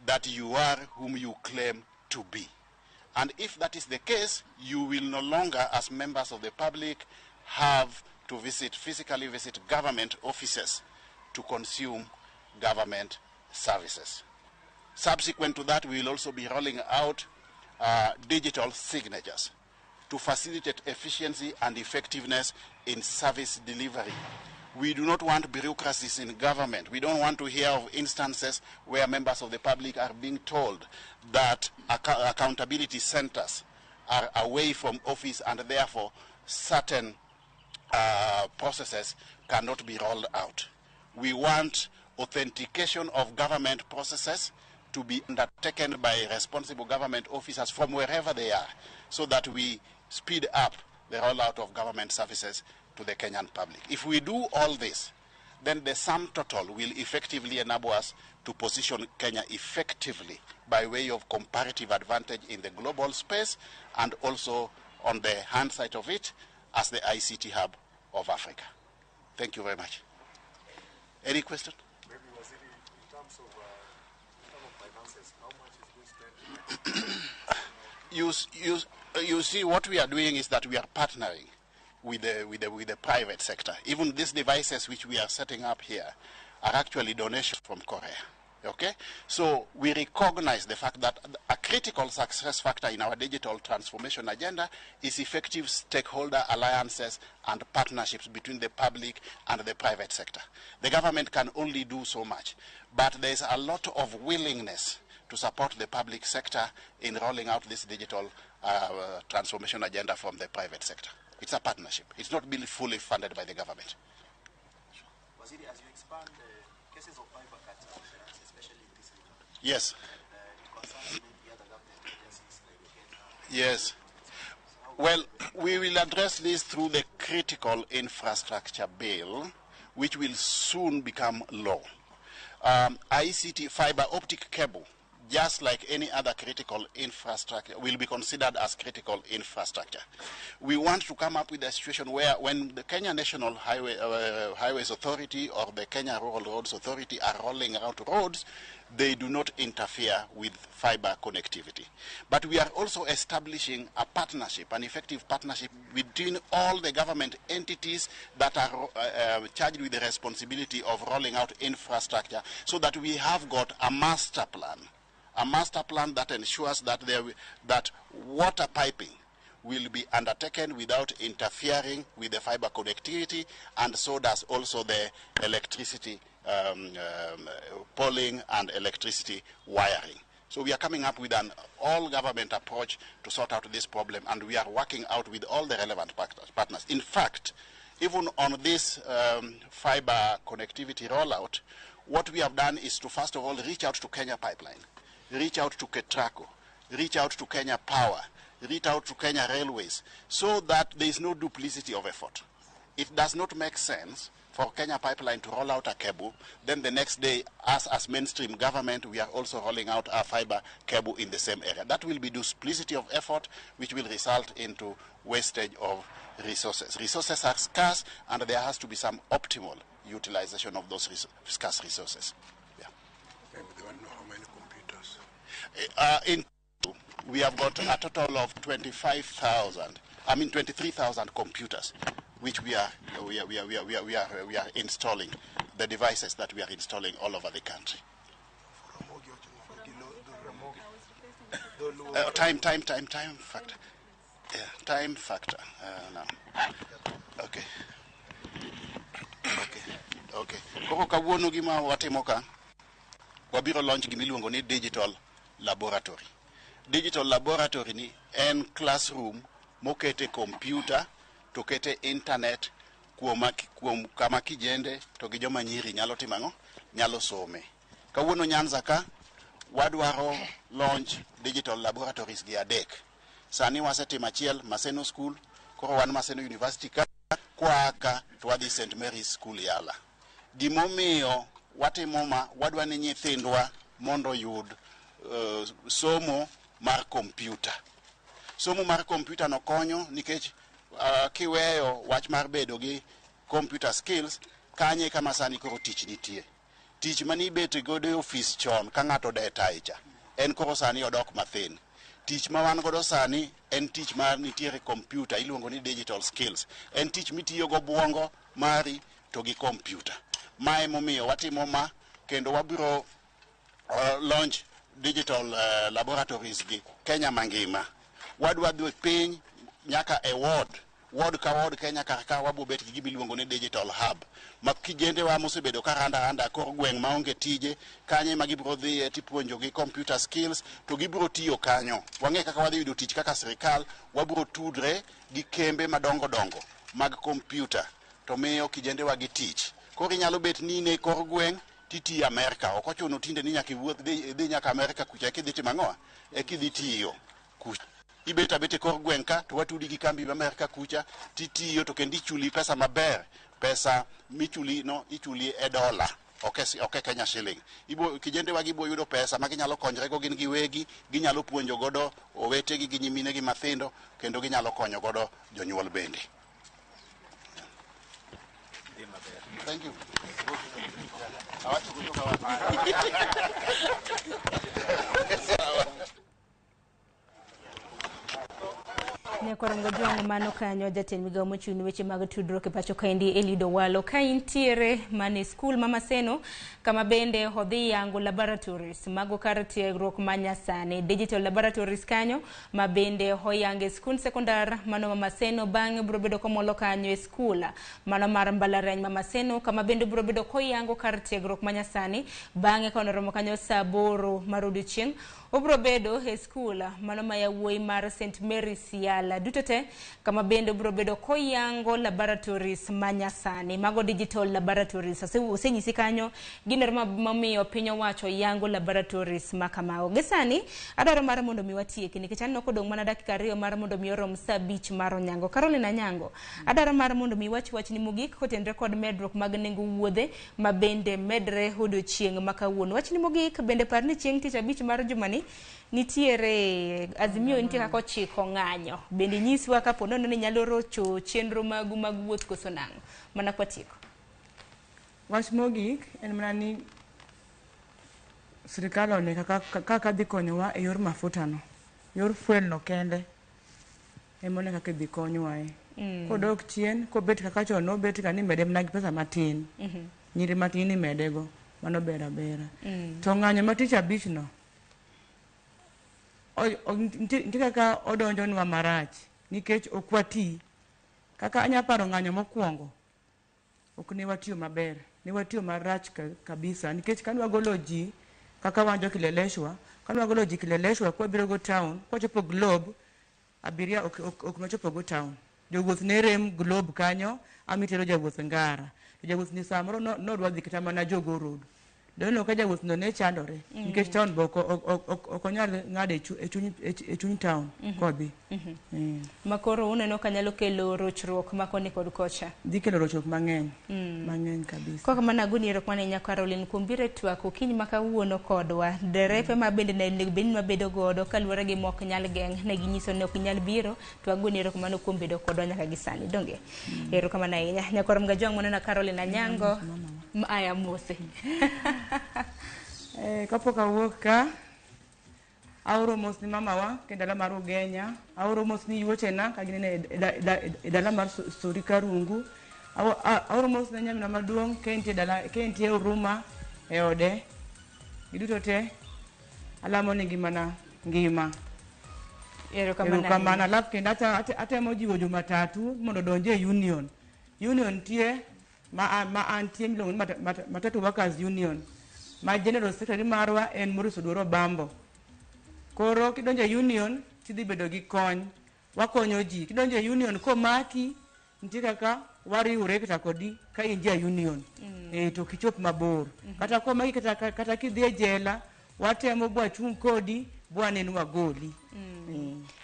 that you are whom you claim to be. And if that is the case, you will no longer, as members of the public, have to physically visit government offices to consume government services. Subsequent to that, we will also be rolling out digital signatures to facilitate efficiency and effectiveness in service delivery. We do not want bureaucracies in government. We don't want to hear of instances where members of the public are being told that accountability centers are away from office and therefore certain processes cannot be rolled out. We want authentication of government processes to be undertaken by responsible government officers from wherever they are, so that we speed up the rollout of government services to the Kenyan public. If we do all this, then the sum total will effectively enable us to position Kenya effectively by way of comparative advantage in the global space and also on the hand side of it as the ICT hub of Africa. Thank you very much. Any question? Maybe, Waziri, in terms of finances, how much is being spent? You see, what we are doing is that we are partnering with the private sector. Even these devices which we are setting up here are actually donations from Korea. Okay? So we recognize the fact that a critical success factor in our digital transformation agenda is effective stakeholder alliances and partnerships between the public and the private sector. The government can only do so much, but there's a lot of willingness to support the public sector in rolling out this digital transformation agenda from the private sector. It's a partnership. It's not been fully funded by the government. Waziri, as you expand cases of fiber cuts, especially in this region. Yes. And, it concerns maybe other government agencies like Kenya. Yes. Well, we will address this through the critical infrastructure bill, which will soon become law. ICT fiber optic cable, just like any other critical infrastructure, will be considered as critical infrastructure. We want to come up with a situation where when the Kenya National Highways Authority or the Kenya Rural Roads Authority are rolling out roads, they do not interfere with fiber connectivity. But we are also establishing a partnership, an effective partnership between all the government entities that are charged with the responsibility of rolling out infrastructure, so that we have got a master plan. A master plan that ensures that that water piping will be undertaken without interfering with the fiber connectivity, and so does also the electricity polling and electricity wiring. So we are coming up with an all-government approach to sort out this problem, and we are working out with all the relevant partners. In fact, even on this fiber connectivity rollout, what we have done is to first of all reach out to Kenya Pipeline, reach out to Ketraco, reach out to Kenya Power, reach out to Kenya Railways, so that there is no duplicity of effort. It does not make sense for Kenya Pipeline to roll out a cable, then the next day, us as mainstream government, we are also rolling out our fiber cable in the same area. That will be duplicity of effort, which will result into wastage of resources. Resources are scarce, and there has to be some optimal utilization of those scarce resources. Yeah. Maybe they want to know how many computers. We have got a total of 23,000 computers, which we are installing, the devices that we are installing all over the country. Time factor. Yeah, time factor. No. Okay. Okay. Koro kawuono gima watimo ka, wabiro launch gima iluongo ni digital laboratory. Digital laboratory ni en classroom mokete computer to kete internet kuom kama kijende to gi joma nyiri nyalo timo ang'o? Nyalo some. Kawuono Nyanza ka wadwaro launch digital laboratories gi adek. Sani wasetimo achiel Maseno School, koro wan Maseno University ka, kwa ka to wadhi St. Mary's School Yala. Gimomiyo watimo ma, wadwa ni nyithindwa mondo oyud somo mar kompyuta. Somo mar kompyuta no konyo nikech kiweyo wach mar bedo gi computer skills, kanye kama sani koro tich nitie. Tich mani ibet godo e ofis chon ka ng'ato de taicha, en koro sani odok mathin. Tich ma wan godo sani en tich mar nitiere kompyuta iluongo ni digital skills. En tich mitiyo go buongo mari to gi kompyuta. Ma emomiyo watimo ma, kendo wabiro launch digital laboratories gi Kenya mangima. Wadwa dhi piny nyaka e ward, Ward ka ward Kenya kar ka wabiro bet gi gima iluongo ni digital hub ma kijendewa mosebedo ka randa randa kor gweng' maonge tije kanyo ema gibiro dhiye tipuonjogi computer skills to gibiro tiyo kanyo. Wang'e kaka wadhi yudo tich kaka sirikal, wabiro tudre gi kembe madongo dongo mag computer to miyo kijendewa gi tich. Koro inyalo bet ni in e kor gweng' titiyo Amerka, ok ochuno tinde ni nyaka iwuoth idhi nyaka Amerka kucha eka idhi timo ang'owa, eka idhi tiyo kucha. Ibet abet e kor gweng' ka to watudi gi kambi ma Amerka kucha titiyo to kendo ichuli pesa maber, pesa michuli no ichuli e dola ok e Kenya shilling. Kijendewa gi bo yudo pesa ma ginyalo konyre go gin giwegi, ginyalo puonjo godo owetegi gi nyiminegi mathindo kendo ginyalo konyo godo jonyuol bende. Thank you. Nyakorongo Jwang' mano kanyo jatend migawo mochung' ne weche mag tudruok e pacho kaendi Eliud Owalo ka intiere mana e skul ma Maseno kama bende odhi yango laboratories mago kar tiegruok ma nyasani digital laboratories kanyo ma bende oyango e skund sekondar mano ma Maseno bang'e biro bedo komolo kanyo e skul mano mar mbalariany ma Maseno kama bende biro bedo koyango kar tiegruok ma nyasani bang'e ka onoromo kanyo saa 8 mar odiochieng' obiro bedo e skul mano ma yawuoyi mar St Mary's Yala duto te kama bende obiro bedo koyango laboratories ma nyasani mago digital laboratories osenyisi kanyo gino mamiyo piny owacho yango laboratories ma kamago. Gi sani adwaro mar mondo mi watieki nikech aneno kodong' mana dakika 2 mar mondo mi orom saa 5 mar onyango. Caroline Anyango, adwaro mar mondo mi wach wachni mogik kotenre kod medruok mag nengo wuodhe ma bende medre odiochieng' ma kawuono. Wachni mogik bende par ni chieng' tich abich mar jumani nitiere Azimio nitie kaka ochiko ng'anyo. Bende nyiswa kapo nono ni nyalo rocho chenro magu mag wuoth koso nang'o. Mana kwatieko. Wach mogik en mana ni sirikal one kaka dhi konyowa e yor mafuta no. Yor fuel no kende ema one kaka idhi konywae. Kodok chien, kobet kaka chon nobet ka ni imede mana gi pesa matin. Nyiri matin imedego, mano ber abera. To ng'anyo ma tich abich no, nitie kaka odonjonwa marach nikech ok wati. Kaka anya paro ng'anyo mokwongo, ok ne watiyo maber, ne watiyo marach kabisa nikech kane wagolo ji kaka wan jo Kileleshwa, kane wagolo ji Kileleshwa kwabiro go town, kwachopo Globe, abiria ok nochopo go town. Jowuoth ne rem Globe kanyo, amitero jawuoth Ngara. To jawuoth ni samoro nodwa dhi kata mana Jogoo Road. Doneno ka jawuoth no ne chandore nikech town be ok onyal ng'ado e chuny town kodhi. Makoro uneno ka nyalo kelo rochruok ma koni kod kocha. Dhi kelo rochruok mang'eny. Mang'eny kabisa. Kok mana agoni erokamano ahinya Caroline kuom biro e twak okinyi ma kawuono kodwa. Derepe ma bende ne onego bed ni wabedo godo kaluwore gi mok nyal geng' ne ginyiso ni ok nyal biro to agoni erokamano kuom bedo kodwa nyaka gi sani. Donge? Erokamano ahinya. Nyakwar Mgajwang' maneno Caroline Anyango. Aya mose. Kapok awuok ka, aoro mos ni mamawa ka e dala mar Ugenya, aoro mos ni yuochena ka ginene e dala mar Sori Karungu, aoro mos ne nyaminwa maduong' ka entie dala, ka entie Huruma e ode. Giduto te alamo nigi mana ngima. Erokamano. Alafu kendo atemo jiwo jomatatu mondo odonj e union. Union nitie ma antie miluongo ni Matatu Workers Union, ma General Secretary marwa en Maurice Oduor Obambo. Koro kidonjo e union tidhi bedo gi kony. Wakonyo ji. Kidonjo e union komaki, nitie kaka wariwre kata kodi ka in ja union. To kichop mabor. Kata komaki kata kidhi e jela, watemo bwachung' kodi, bwaneno wagoli.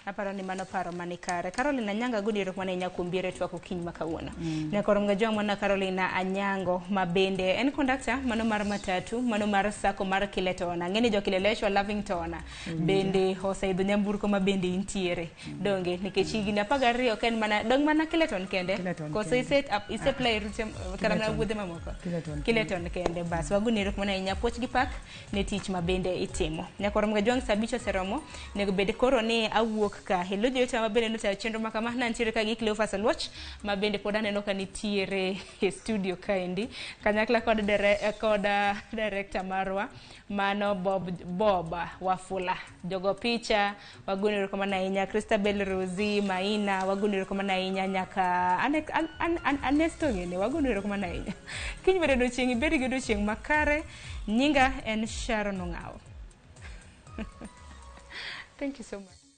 Aparo ni mano paro mani kare. Caroline Anyango agoni erokamano ahinya kuom biro e twak okinyi ma kawuono. Nyakwar Mgajwang' mana Caroline Anyango ma bende en conductor mano mar matatu, mano mar sacco mar Kiletona. Ang'e ni jo Kileleshwa Lavington bende oseidho nyamburko ma bende intiere. Donge nikech higni 12 ok en mana dong' mana Kileton kende. Koso ise apply rute kata mana wuodhe mamoko. Kileton kende. Bas wagoni erokamano ahinya puoch gi pak ne tich ma bende itimo. Nyakwar Mgajwang' saa 5 oseromo, onego bed koro ni awuok awuok ka. Hello jowetena ma bende notayo chenro ma kama, nantiere ka gi Cleophas Oluoch ma bende pod aneno ka nitiere e studio kaendi kanyakla kod dere, kod director marwa mano Bob, Bob Wafula. Jogo picha wagoni erokamano ahinya, Christabel Rosi Maina wagoni erokamano ahinya, nyaka ane, an, an, an, Anesto ng'ene wagoni erokamano ahinya. Kiny bende odiochieng' ibed gi odiochieng' makare. Nyinga en Sharon Ong'awo. Thank you so much.